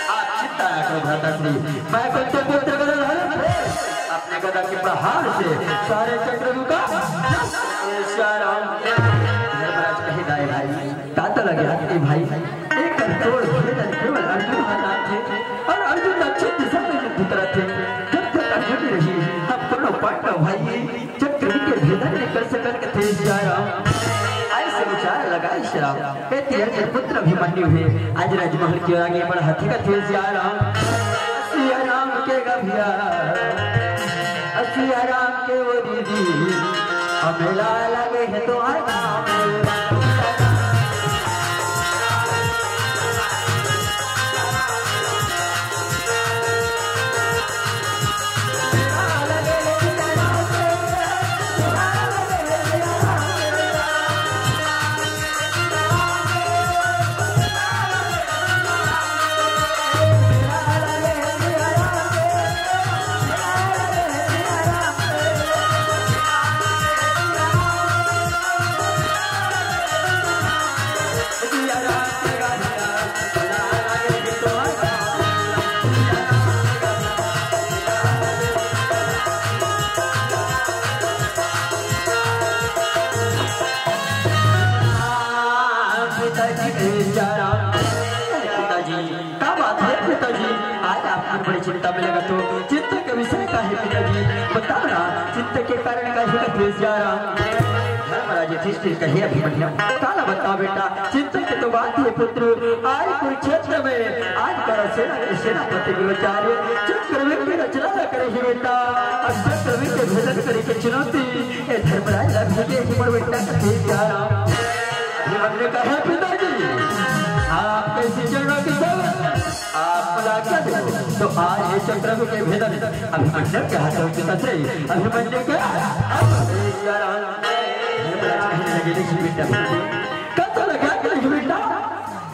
आप चिंता ना करो भ्राता श्री, मैं कुंती पुत्र गदाधर अपने गदा के प्रहार से सारे चक्रव्यूह का नाश करूंगा सिया राम। धर्मराज कहे, दाई भाई, का तो लगे हाथ के भाई, एक तोड़ भेदन केवल अर्जुन हा जानथे, और अर्जुन दक्षिण दिशा में युद्ध करत हे। जब तक अर्जुन रही, हम दोनों पांडव भाई चक्रव्यूह के भेदन नहीं कर सकन कथे सिया राम। ऐसे विचार लगाए श्री राम। कहते हैं, "ये पुत्र अभिमन्यु हे, आज राजमहल के आगे बढ़ा थे कथे सिया राम।" सिया राम के गभिया, सिया राम के वो दीदी, हमें ला लगे है तो हर काम। पिताजी, का बात है पिताजी? आज आप मन बड़ी चिंता में लगत हो। चिंता के विषय का है पिताजी? बताओ ना, चिंता के कारण का है कथे सिया राम? धर्मराज युधिष्ठिर कहे, अभिमन्यु, काला बताओ बेटा, चिंता की तो बात है पुत्र। आज कुरुक्षेत्र में आज कौरव सेना के सेनापति गुरु आचार्य चक्रव्यूह की रचना न करे ही बेटा, और चक्रव्यूह के भेदन करे के चुनौती ए धर्मराज ला भेजे ही मोर बेटा कथे सिया राम। अभिमन्यु कहे, पिताजी, आप कैसे चरणों की सेवा, आप बुला क्या दे? तो आज ये चक्रव्यूह के भेदन अभिमन्यु के हाथों की तस्वीर, अभिमन्यु के हाथों से सिया राम। कहने लगे, "नहीं बेटा, कब तो लगा के नहीं बेटा,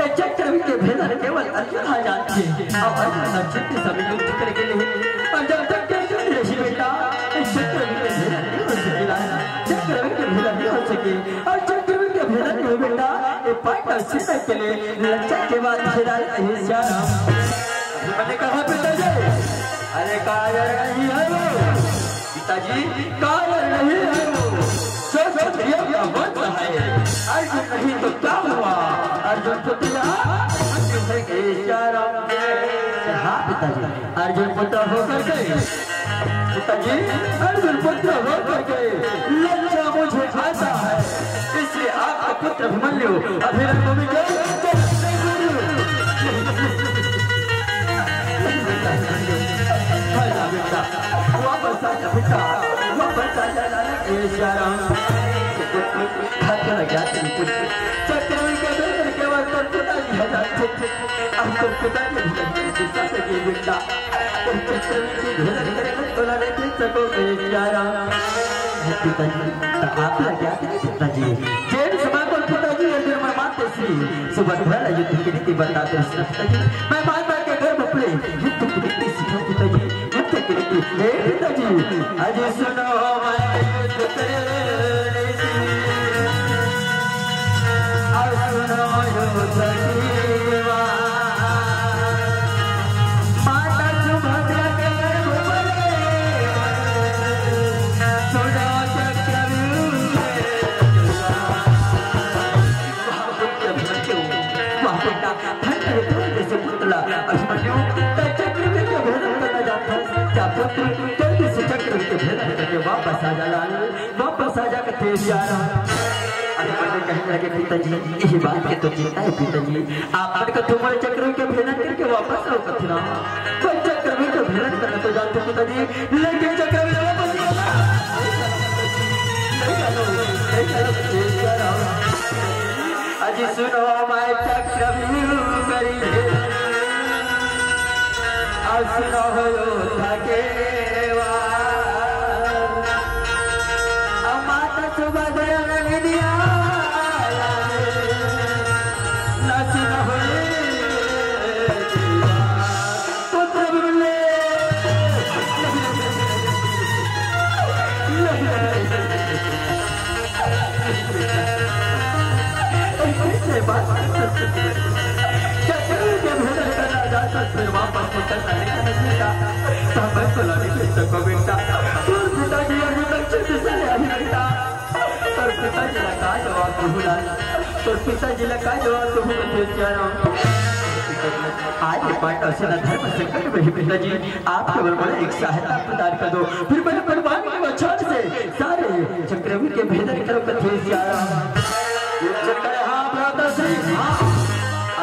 ये चक्रव्यूह के भेदन केवल अर्जुन हा जानथे।" अब अर्जुन अर्जुन के सभी युद्ध करके नहीं, और जब तक के अर्जुन नहीं बेटा, ये चक्रव्यूह के भेदन नहीं हो सकेला, चक्रव्यूह के भेदन नहीं हो सके। और चक्रव्यूह के भेदन नहीं हो बेटा, ये पांडव सेना के लिए लज्जा के बात है राम, कहे सिया राम। मैंने कहा, "पिताजी, अरे कायर नहीं है वो, पिताजी, कायर नहीं है वो, जो क्षत्रियों का वंश है। अर्जुन नहीं तो क्या हुआ, अर्जुन पुत्र यहाँ अर्जुन है, कहे सिया राम।" हाँ पिताजी, अर्जुन पुत्र होकर के पिताजी, अर्जुन पुत्र होकर के लज्जा मुझे आता है, इसलिए आपका पुत्र अभिमन्यु अभी रंगभूमि के वापस आ जा बेटा, वापस आ जा, ए सिया राम। हाथ लगा तेरे पुत्र। चक्रव्यूह के भेदन के बाद तो पिताजी हजार तो पिताजी भी लगे गुस्सा से ये बेटा, तो चक्कर में ये भेदन करे तो तोला नहीं देख सको बेचारा। पिताजी, तो आप लग गया था पिताजी? जेन समय पर पिताजी अर्जुन मन मारते श्री सुभद्रा ला युद्ध के रीति बताते श्री पिताजी, मैं माता के गर्भ पले युद्ध के रीति सिखाऊं पिताजी, युद्ध के रीति। हे पिताजी, अजी सुनो मैं युद्ध करे रीति, और सुनो युद्ध की बात। माता सुभद्रा के गर्भ पले सुनो चक्रव्यूह। वाह बेटा, धन करे तोर जैसे पुतला। अभिमन्यु, तैं चक्रव्यूह के भेदन करना जानथस। जा पुत्र, जल्दी से चक्रव्यूह के भेदन करके वापस आ जा लाल, वापस आ जा कथे सियाराम। अभिमन्यु कहने लगे, पिताजी, यही बात के तो चिंता है पिताजी। आप मन का तुमने चक्रव्यूह के भेदन करके वापस आओ कथे ना। पर चक्रव्यूह के भेदन करना तो जानथों पिताजी, लेकिन चक्रव्यूह वापस नहीं आना। नहीं जानो, नहीं जानो, कथे सियाराम। अजी सुनो मैं चक्रव्यूह करी है, और सुनो हो योद्धा के वार। अब माता सुभद्रा ने दिया, न सुनो हो पुत्र बोले। ऐसे बात कर सकते हैं। क्या चलो, जब है राजा, तो फिर वापस निकलना नहीं है बेटा। तब मैं सुना नहीं दे सको बेटा। तोर पिताजी अभी तक चुप से नहीं अभी बेटा। तोर पिताजी ने कहा जवाब दूंगा। तोर पिताजी ने कहा जवाब दूंगा, बेचारा। आज ये पांडव सेना धर्म संकट में है पिताजी। आप केवल मोला एक सहायता प्रदान कर दो, फिर मैं परमाणु के वचन से सारे चक्रव्यूह के भेदन करो कथे सियाराम। ये चक्कर, हाँ, भ्राता श्री, हाँ।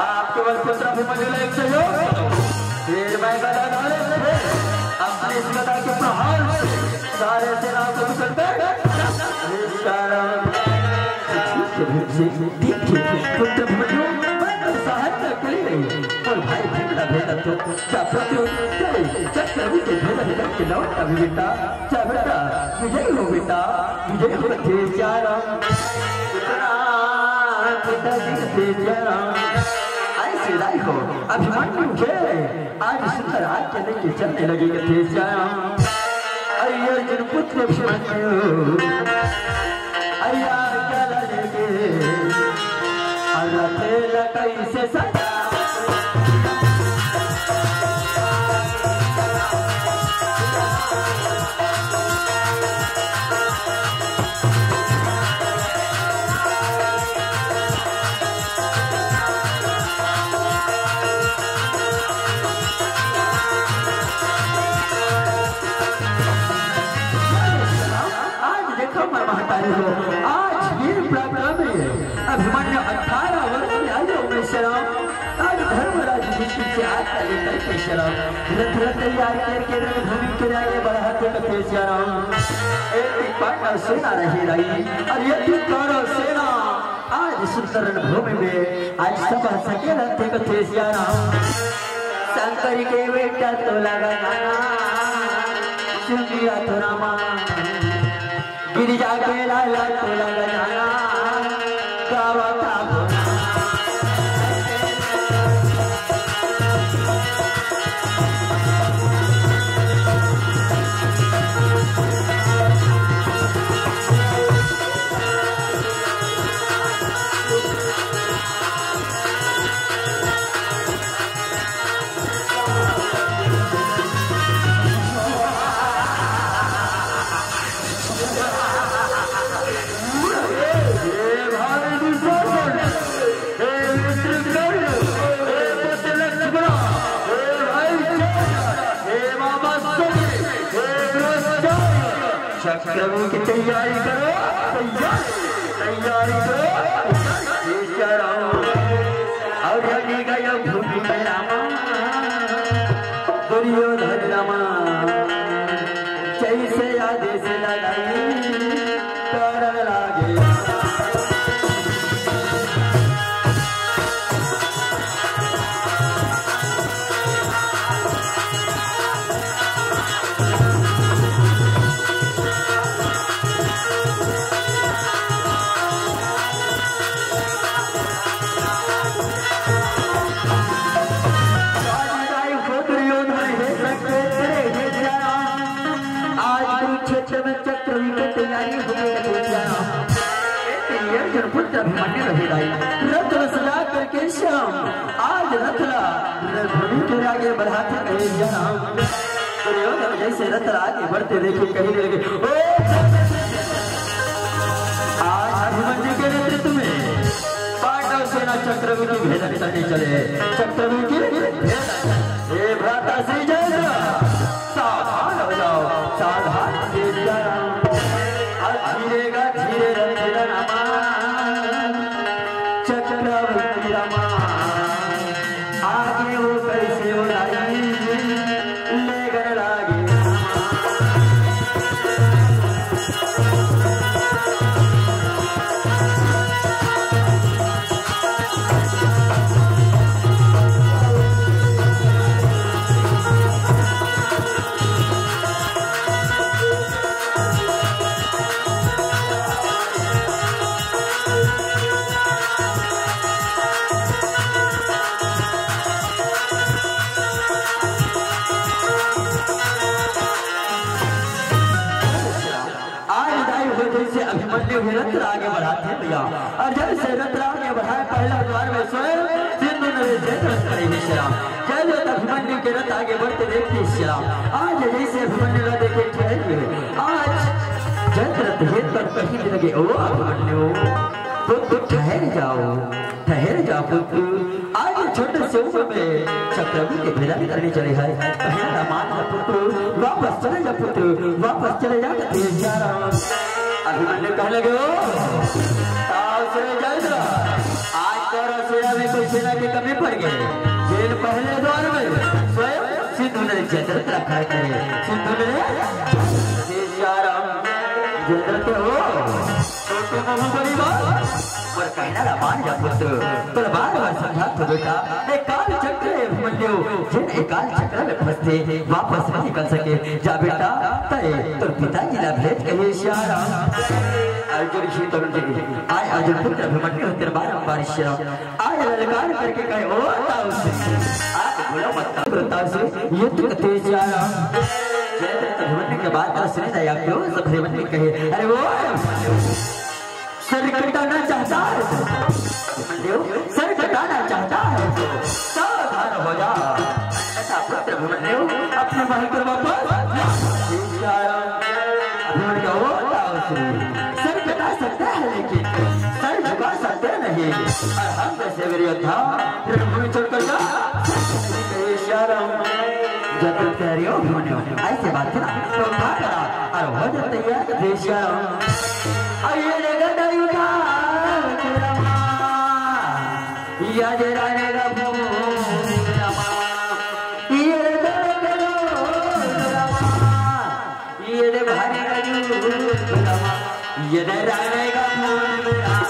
आप केवल पुत्र अभिमन्यु ला एक सहयोग करो। फिर मैं गदा धारण से अपने इस गदा के प्रहार से सारे सेनाओं को निकल कर सियाराम। ठीक है, ठीक है, पुत्र अभिमन्यु, मैं तो सहायता के लिए और भाई भीम का भेदन तो क्या प्रति उत्तर चक्रव्यूह के भेदन करके लौट अभी बेटा, क्या बेटा, विजय हो बेटा, विजय हो कथे सियाराम। पिताजी कथे सियाराम। ऐसे दाई हो, अभिमन्यु के आज सुंदर आज्ञा देके चलने लगे कथे सियाराम। अरे अर्जुन पुत्र अभिमन्यु, अरे आज्ञा लेके, और रथ लटाई से सजा। आज देखो मैं महतारी हो, आज वीर पराक्रमी अभिमन्यु अठारह वर्ष के आयु में श्री राम आज धर्मराज युधिष्ठिर से आज्ञा लेकर के श्री राम रथ रथ तैयार करके रणभूमि के लिए बढ़ा दे कथे सियाराम। एक पांडव सेना रही रही और ये कौरव सेना आज सुंदर रणभूमि में आज सब हंस के रहते कथे सियाराम। शंकर के बेटा तो लगा जाना, सुनिया तो रामा, गिरिजा के लाला तो लगा जाना, गावा था हे भाई दुशासन, हे मित्र कर्ण, हे पुत्र लक्ष्मण, हे भाई चंद्र, हे मामा सनी, हे रोस्टर, चक्रव्यूह की तैयारी करो, तैयारी, तैयारी करो, तैयारी करो। और यदि गया भूमि में रामा, दुर्योधन रामा, जैसे आदेश लगाई, कारण लागे। क्षेत्र में चक्रव्यूह की तैयारी हो गई है, भैया। एक अर्जुन पुत्र अभिमन्यु रहे दाई। रथ ला सजा करके श्याम आज रथ ला रणभूमि के आगे बढ़ाते कहे श्याम। दुर्योधन जैसे रथ ला आगे बढ़ते देखे कहीं लगे, ओ आज अभिमन्यु के नेतृत्व में पांडव सेना चक्रव्यूह की भेदन करने चले। चक्रव्यूह की भेदन। हे भ्राता श्री जयेंद्र, सावधान हो जाओ, सावधान हो जाओ। अब धीरे का धीरे रथ रमा, चक्रवर्ती रमा, आगे वो कैसे वो लाई, ले गए लागे। आज दाई हो जैसे अभिमन्यु ही रथ आगे बढ़ाते हैं भैया, और जैसे रथ आगे बढ़ाए पहला द्वार में स्वयं सिंधु नदी जय रथ पड़े ही श्याम। जय जय अभिमन्यु के रथ आगे बढ़ते देखते श्याम। आज जैसे अभिमन्यु ला देखे ठहर गए, आज जय रथ हे तब कहीं लगे, ओ अभिमन्यु, तो, तो ठहर जाओ, ठहर जाओ पुत्र। आज छोटे से उम्र में चक्रव्यूह के भेदन करने चले हैं। पहला रमान का पुत्र, वापस चले जा पुत्र, वापस चले जा, कहे श्याम। अभिमन्यु कहने लगे, ओ, ताव से जय द्र। आज कौरव सेना में कोई सेना की कमी पड़ गई। जेल पहले द्वार में स्वयं सिंधु ने जय द्र रखा है। सिंधु ने, कहे श्याम, जय द्र के हो। छोटू बहू बड़ी बात, पर कहना ला मान जा पुत्र, पर बार बार समझा तो बेटा, एक काल चक्र है अभिमन्यु, जिन एक काल चक्र में फंसते वापस नहीं निकल सके। जा बेटा, तय तोर पिताजी ला भेज कहे श्याम। अर्जुन ही तरुण जी, आय अर्जुन पुत्र अभिमन्यु तेरे बारंबार श्याम। आय ललकार करके कहे, ओ ताऊ से, आप बोलो मत ताऊ से, युद्ध करते श्याम। जय अभिमन्यु के बात का सुने दया क्यों सब अभिमन्यु कहे, अरे वो सर कटाना चाहता है तो, सर कटाना चाहता है तो सावधान हो जा। ऐसा पुत्र अभिमन्यु अपने महल पर वापस जा। अभिमन्यु का वो था उसने, सर कटा सकता है लेकिन सर झुका सकते नहीं। और हम जैसे वीर योद्धा रणभूमि छोड़कर जा सकते नहीं। श्याम जब तैयारी हो अभिमन्यु, ऐसे बात है ना, तो उठा करा और हो जा तैयार श्याम। अरे ये ले गदा युगा रमा, या जे राने गा भू रमा, ये ले गदा रमा, ये ले भारे गा जू रमा, ये ले राने गा भू रमा।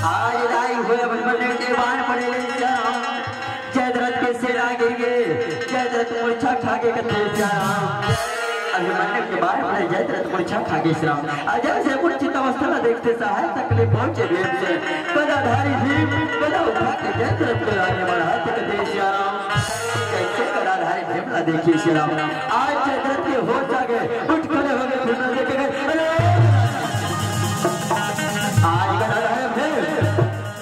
आज लाई हुए अभिमन्यु के बाण पड़े ले श्याम। जयद्रथ के सेना गिर गए, जयद्रथ मूर्छा खा के कथे श्याम। अभिमन्यु के बाण पड़े, जयद्रथ मूर्छा खा गए श्याम। अजय से मूर्छित अवस्था में देखते सहाय तकलीफ पहुंचे भीम से। गदाधारी भीम गदा उठा के जयद्रथ को आगे बढ़ा के कथे श्याम। कैसे गदाधारी भीम ला देखिए श्याम। आज जयद्रथ के होश आ गए, उठ खड़े हो गए, भीम ला देख के कहे, अरे आज गदाधारी भीम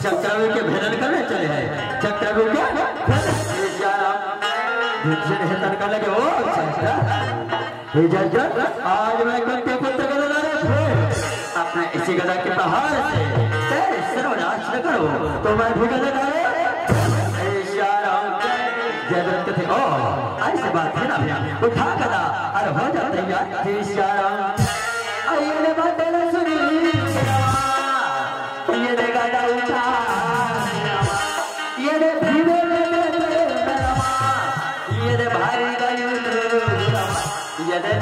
चक्रव्यूह के भेदन करने चले हैं। चक्रव्यूह के भेदन। हे श्याम, भीमसेन हे तनका लगे, ओ चंद्र, हे चंद्र, आज मैं कुंती पुत्र गदाधारी भीम अपने इसी गदा के प्रहार से तेरे सर्वनाश न करूं। तुम्हारे भूख लगा है? ए, श्याम। जयद्रथ कथे, "ओ, ऐसे बात है ना भैया, उठा गदा, अरे हो जा तैयार, हे श्याम।" अरे ये बात ना सुनी, ये दे गदा उठा, ये दे भीमे, ये दे भारी गई, ये दे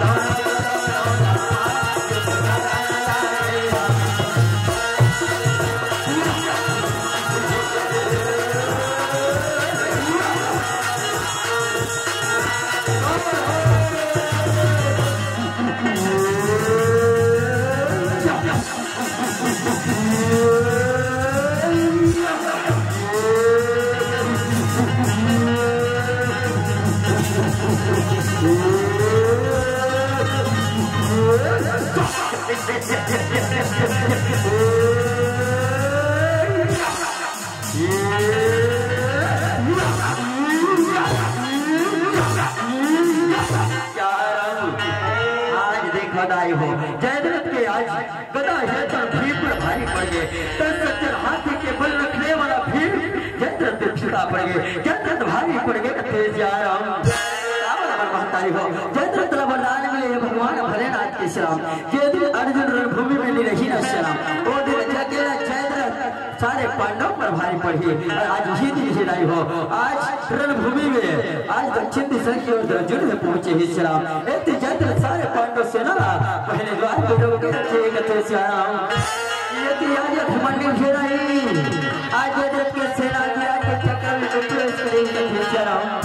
आज देखो दाई हो, जयद्रथ के आज गदा हे त भीम पर भारी पड़ गे। दस सज्जन हाथी के बल रखने वाला भीम जयद्रथ पे फिदा पड़ गे। जयद्रथ भारी पड़ गे, कथे श्याम। का बराबर महतारी हो, जयद्रथ ला वरदान मिले हे भगवान भोलेनाथ के श्याम। जे दिन अर्जुन रणभूमि में नहीं रही ना श्याम, वो दिन अकेला जयद्रथ सारे पांडव पर भारी पड़ही। और आज ही दिन हे दाई हो, आज रणभूमि में, आज दक्षिण दिशा की ओर अर्जुन हे पहुंचे हे श्याम। ए ती जयद्रथ सारे पांडव सेना ला पहले द्वार पे रोक के रखे, कथे श्याम। ए ती आज अभिमन्यु हे दाई, आज जयद्रथ के सेना की आज के चक्र में प्रवेश करे, कथे श्याम।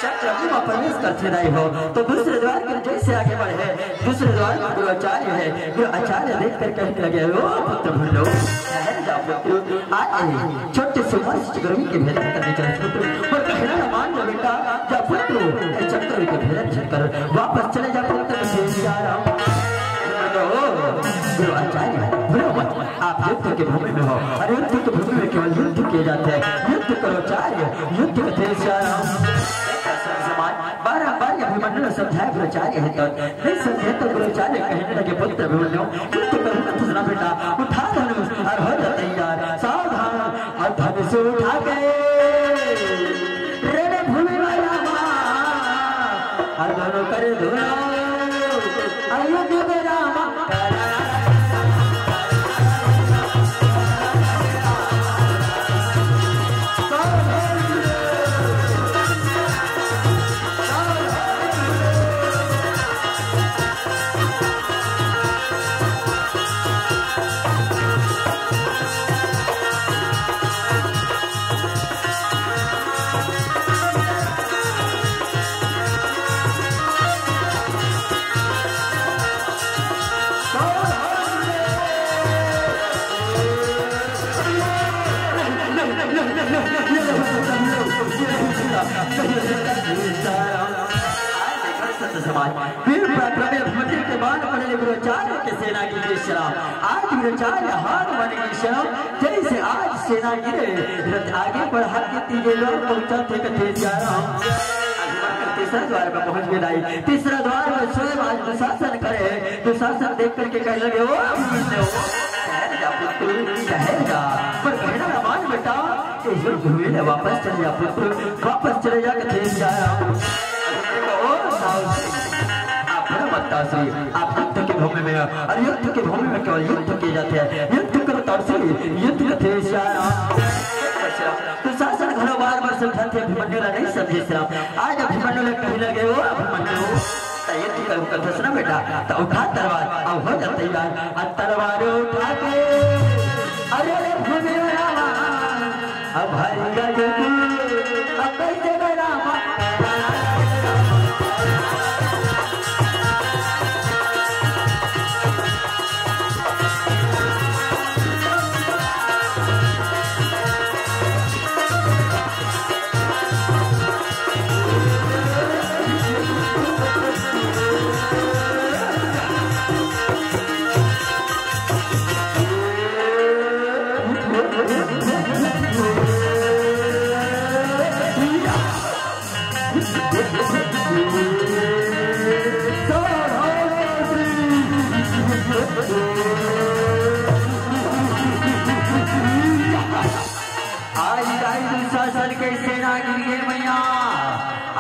चक्र में प्रवेश करथे दाई हो, तो दूसरे द्वार के जैसे आगे बढ़े, दूसरे द्वार में गुरु आचार्य हे। गुरु आचार्य देख कर कहने लगे, "ओ पुत्र भंडो, ठहर जा पुत्र, आ, ए, छोटे से उम्र से चक्रव्यूह के भेदन करने चले पुत्र, पर कहना न मान जा बेटा, जा पुत्र, ए चक्रव्यूह के भेदन कर वापस चले जा पुत्र, कथे श्याम।" ओ, गुरु आचार्य, बुरा मत, आप युद्ध के भूमि में हो, और युद्ध के भूमि में केवल युद्ध किए जाते हैं। युद्ध करो आचार्य, युद्ध, कथे श्याम। बारंबार अभिमन्यु ने समझाया गुरु आचार्य हे तो नहीं समझे, तो गुरु आचार्य कहने लगे, पुत्र अभिमन्यु, युद्ध करो मत, सुना बेटा, उठा धनुष और हो जा तैयार, सावधान। और धनुष उठा के रणभूमि में रामा, और दोनों कर धुनो, और युद्ध में रामा। समाज, वीर पराक्रमी अभिमन्यु के बाण पड़े गुरु आचार्य के सेना की जय श्री राम। आज गुरु आचार्य हार माने की श्री राम। जैसे आज सेना गिरे, रथ आगे बढ़ा के तीजे लोग पहुंचा थे कथे श्री राम। अभिमन्यु तीसरा द्वार पर पहुंच गए दाई। तीसरा द्वार में स्वयं आज दुशासन करे। दुशासन देख करके कहने लगे, "ओ अभिमन्यु, ठहर जा पुत्र, ठहर जा।" पर कहना ना मान बेटा, ये युद्ध हुए ना, वापस चले जा पुत्र, वापस चले जा कथे श्री राम। ओ साहु जी, आप बड़ा मत्ता श्री, आप युद्ध के भूमि में हैं, और युद्ध के भूमि में केवल युद्ध किए जाते हैं। युद्ध करो तारसी, युद्ध कथे श्री राम। दुशासन घलो बार बार समझाथे, अभिमन्यु ला नहीं समझे श्री राम। आज अभिमन्यु ला कहे लगे, ओ अभिमन्यु, त युद्ध करो कथस ना बेटा, त उठा तलवार, अब हो जा तैयार, आ तलवार उठा के, अरे रे भूमि में रामा, अब हरि का युद्ध, अब कैसे रामा। आज दाई दुशासन के सेना गिर गे मैया।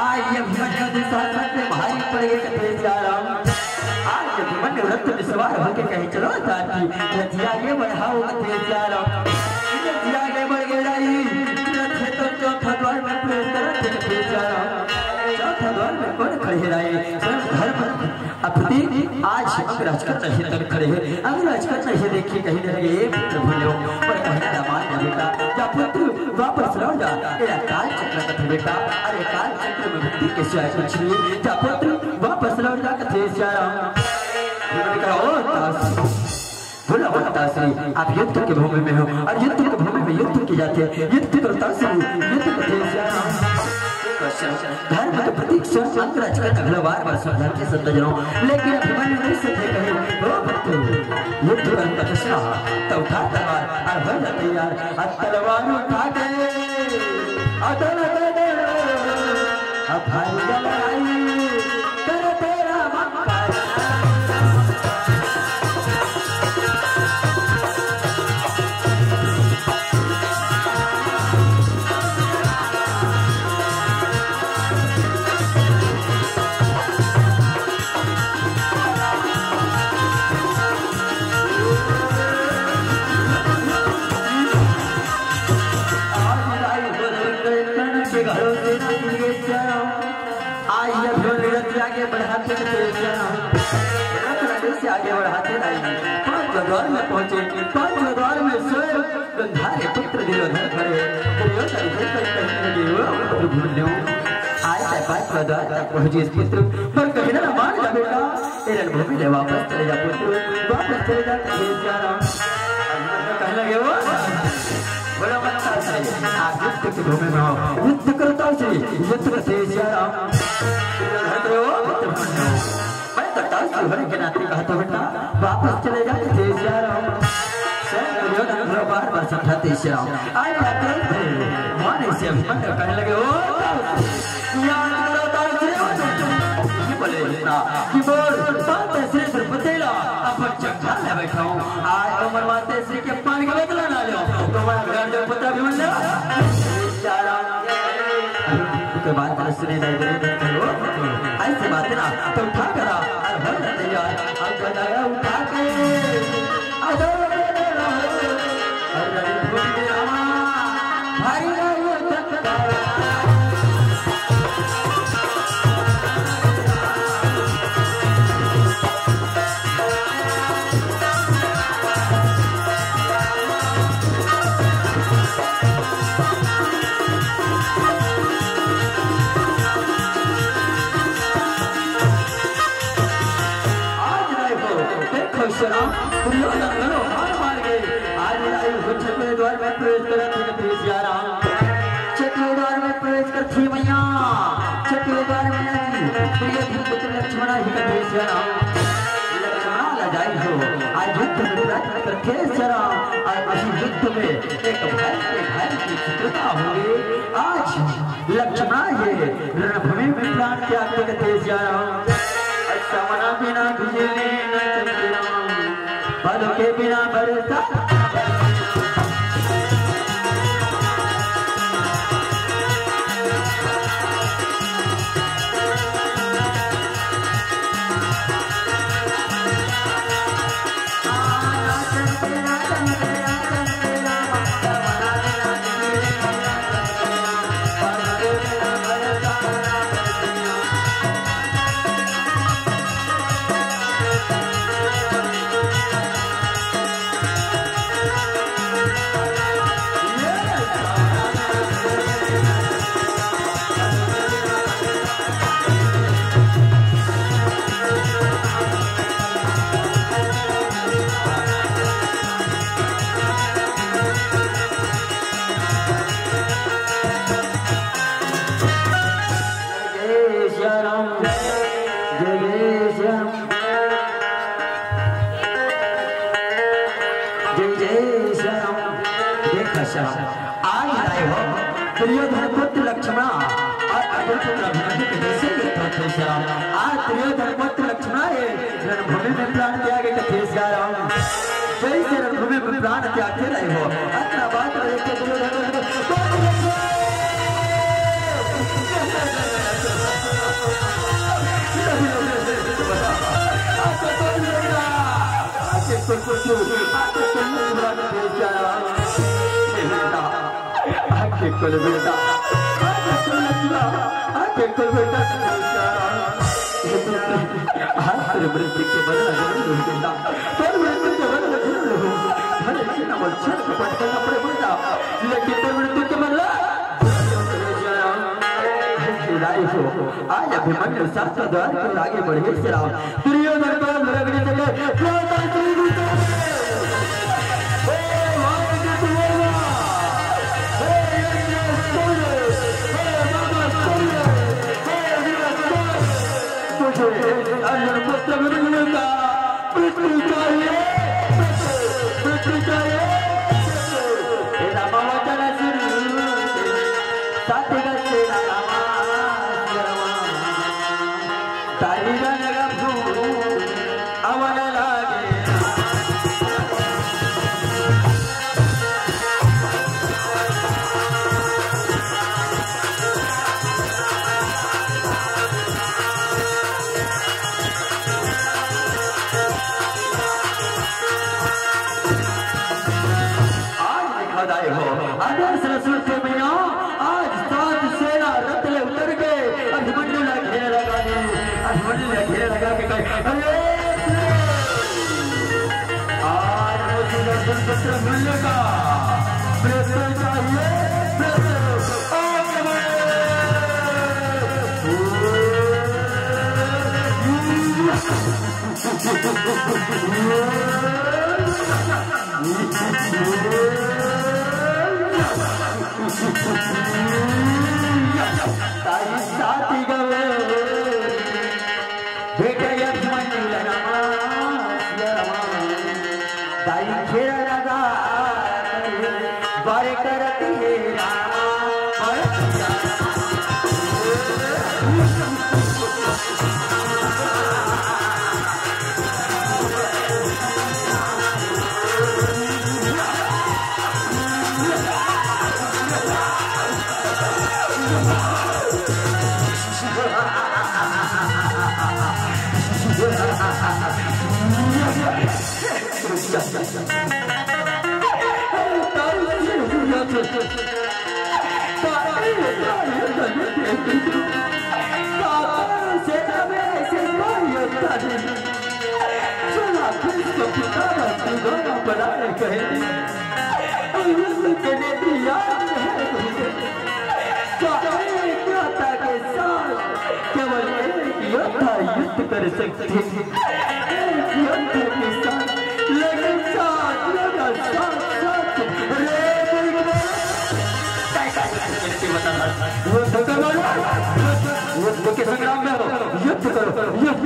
आज अभिमन्यु दुशासन से भारी पड़ गे कथे सियाराम। आज अभिमन्यु रथ में सवार होके कहे, "चलो साथी, रथिया आगे बढ़ाओ," कथे सियाराम। रथिया आगे बढ़ गे दाई, रथ तो चौथा द्वार में प्रवेश करत हे कथे सियाराम। चौथा द्वार में कौन खड़े हे दाई? सर्वधर्म अप्रति आज अंगराज कर नहीं तन खड़े हे, अंगराज कर नहीं देखी कहे लगे, "ए पुत्र भूल्यो, पर कहना ना मान जा बेटा, जा पुत्र वापस लौट जा, तेरा काल चक्र कथे बेटा, अरे काल चक्र में मुक्ति के सिवाय कुछ नहीं, जा पुत्र वापस लौट जा," कथे सियाराम। उन्होंने कहा, "ओ तास, बोला, ओ तास, आप युद्ध के भूमि में हो और युद्ध के भूमि में युद्ध की जाते हैं, युद्ध करो तास, युद्ध कथे सियाराम।" धर्म के प्रतीक स्वयं अंगराज का अगला बार बार समझाते संत जनों, लेकिन अभिमन्यु नहीं सुनते, कहे, "ओ भक्तों, युद्ध करने का प्रश्न है, तो उठा तलवार और हो जा तैयार।" और तलवार उठा के, और दौड़, दौड़, दौड़, अब भारी लड़ाई, कर तेरा मंगल। आज ये ध्वनि रथ आगे बढ़ाते थे, रथ आगे से आगे बढ़ाते नहीं, पांच द्वार में पहुंचे, पांच द्वार में स्वयं गंधारी पुत्र दुर्योधन खड़े। दुर्योधन उधर तक कहने लगे, "ओ पुत्र भूल्यो, आज तक पांच द्वार तक पहुंचे इस पुत्र, पर कहना ना मान जा बेटा, ए रणभूमि ले वापस चले जा पुत्र, वापस चले जा, कहे सियाराम।" कहने लगे, "ओ, बोलो मत ताल से, आप युद्ध की भूमि में हो, युद्ध करो ताल से, युद्ध करो सियाराम।" दुर्योधन कहे, "ओ पुत्र भूल्यो, मैं तो ताल से होने के नाते कहा था बेटा, वापस चले जा, कहे सियाराम।" स्वयं दुर्योधन को बार बार समझाते सियाराम। आज जाते थे, माने से अभिमन्यु कहने लगे, "ओ ताल से, याद करो ताल से।" ये बोले इतना कि बोल, "पांच श्री द्रौपदी ला, अपन चंगा ले बैठा हूँ। आज तो मरवाते श्री के पानी का बदला ना लो, तो मैं घर जो पुत्र भी बन जा।" के बाद सुने नहीं, नहीं, नहीं, नहीं, वो ऐसी बात ना, तो उठा करा, और हो जाते यार, हम बनाया उठा के, अगर और रणभूमि में आवा, भाई, वो चक्कर। आज नहीं हो, देखो शराब, दुर्योधन घणो हार मार गए। आज नहीं हो, छठवें द्वार में प्रवेश करा थे, कथे सियाराम। छठवें द्वार में प्रवेश कर थी मैया, छठवें द्वार में आज प्रिय धर्मपुत्र लक्ष्मणा ही कथे सियाराम। लक्ष्मणा लजाई हो, आज युद्ध में प्रवेश कर थे सियाराम। और इसी युद्ध में एक भाई के भाई की शत्रुता हो गई। आज लक्ष्मणा ये रणभूमि में प्राण त्याग के कथे सियाराम। सवना बिना बिजली न चमके राम, बादल के बिना बरसा। जय जय सिया राम, जय जय सिया राम, जय जय सिया राम। देखा श्याम, आज आए हो दुर्योधन पुत्र लक्ष्मणा और अर्जुन पुत्र अभिमन्यु के जैसे ये थे श्याम। आज दुर्योधन पुत्र लक्ष्मणा ये रणभूमि में प्राण त्याग के थे श्याम। जैसे रणभूमि में प्राण त्याग के रहे हो, अतना बात रहे के दुर्योधन आके कुल बेटा, आके कुल बेटा, आके कुल बेटा, आके कुल बेटा, आज तेरे मृत्यु के बदला जरूर लूं बेटा, तेरे मृत्यु के बदला जरूर लूं। भले इतना बड़ा छल कपट करना पड़े बेटा, लेकिन तेरे मृत्यु के बदला जरूर लूं। आज अभिमन्यु सात द्वार को आगे बढ़े से राम दुर्योधन को भड़कने चले। तुझे अर्जुन पुत्र विभीषण का मृत्यु चाहिए, मृत्यु चाहिए। हे राम वचन सुन, सत्य गति राम, तारी रंग रघु अवन लागे। आज देखा दाई हो, अगर सरस्वती मैया आज सात सेना रथ ले उतर के अभिमन्यु ला घेरे लगा दी। अभिमन्यु ला घेरे लगा के कहे, "अरे, आज मुझे दर्शन पुत्र मिलने का मृत्यु चाहिए, मृत्यु।" ताई साथी गवे, बेटा लक्ष्मण लरमा, लरमा। ताई खेल लगा, बारे करती है रामा, बारे करती है रामा। केवल एक योद्धा युद्ध कर सकते हैं। एक योद्धा के साथ, लेकिन साथ, लेकिन साथ, साथ, अरे, युद्ध करवाना, युद्ध के संग्राम में हो, युद्ध करो, युद्ध।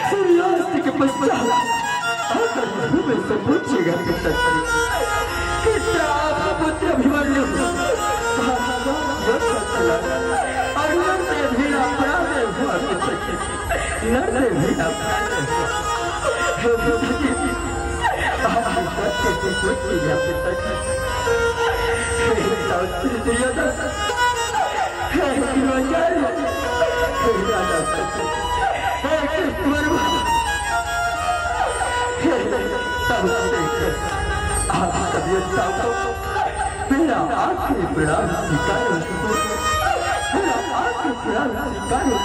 सूर्यास्त के पश्चात आकर भूमि से पूछेगा पिताजी, किस तरह आपका पुत्र अभिमन्यु भागवत चला और नर से भी अपराध हुआ पिताजी, नर से भी अपराध हुआ। हे पिताजी, आप सत्य से पूछेगा पिताजी। हे सावित्री दुर्योधन, हे द्रोणाचार्य, हे राजा, हे कृष्ण वर्मा, हे सब, आप सब योद्धाओं को मेरा आखिरी प्रणाम स्वीकार हो, मेरा आखिरी प्रणाम स्वीकार हो।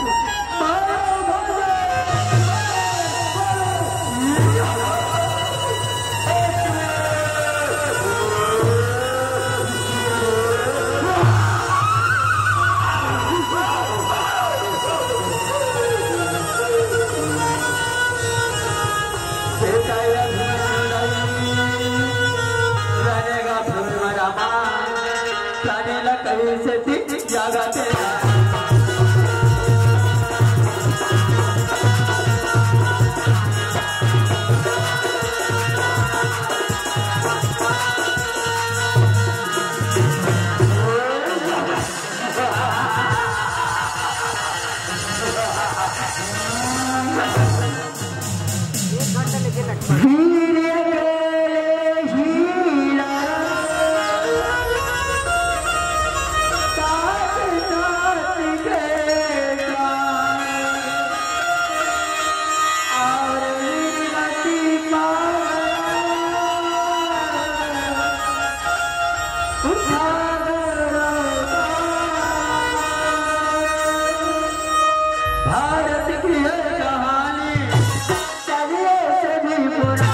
भारत की ये कहानी सदियों से भी पुरानी।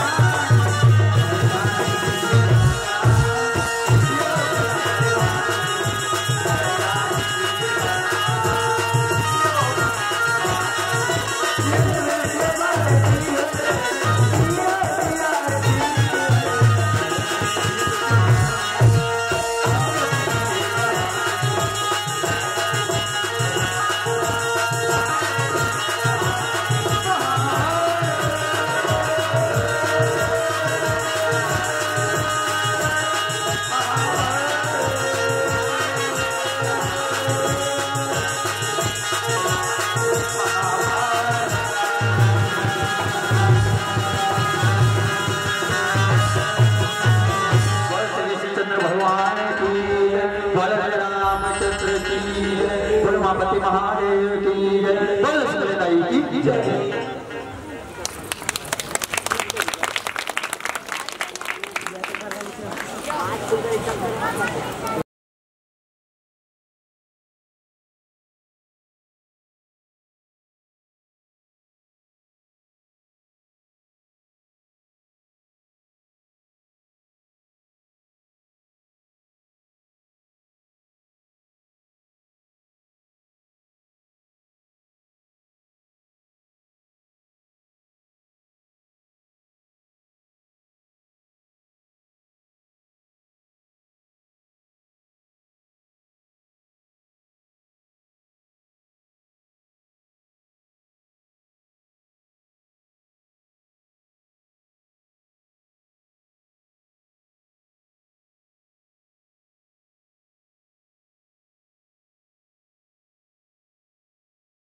चंद्र भगवान की, बोलो रामचंद्र की, बोलो उमापति महादेव की।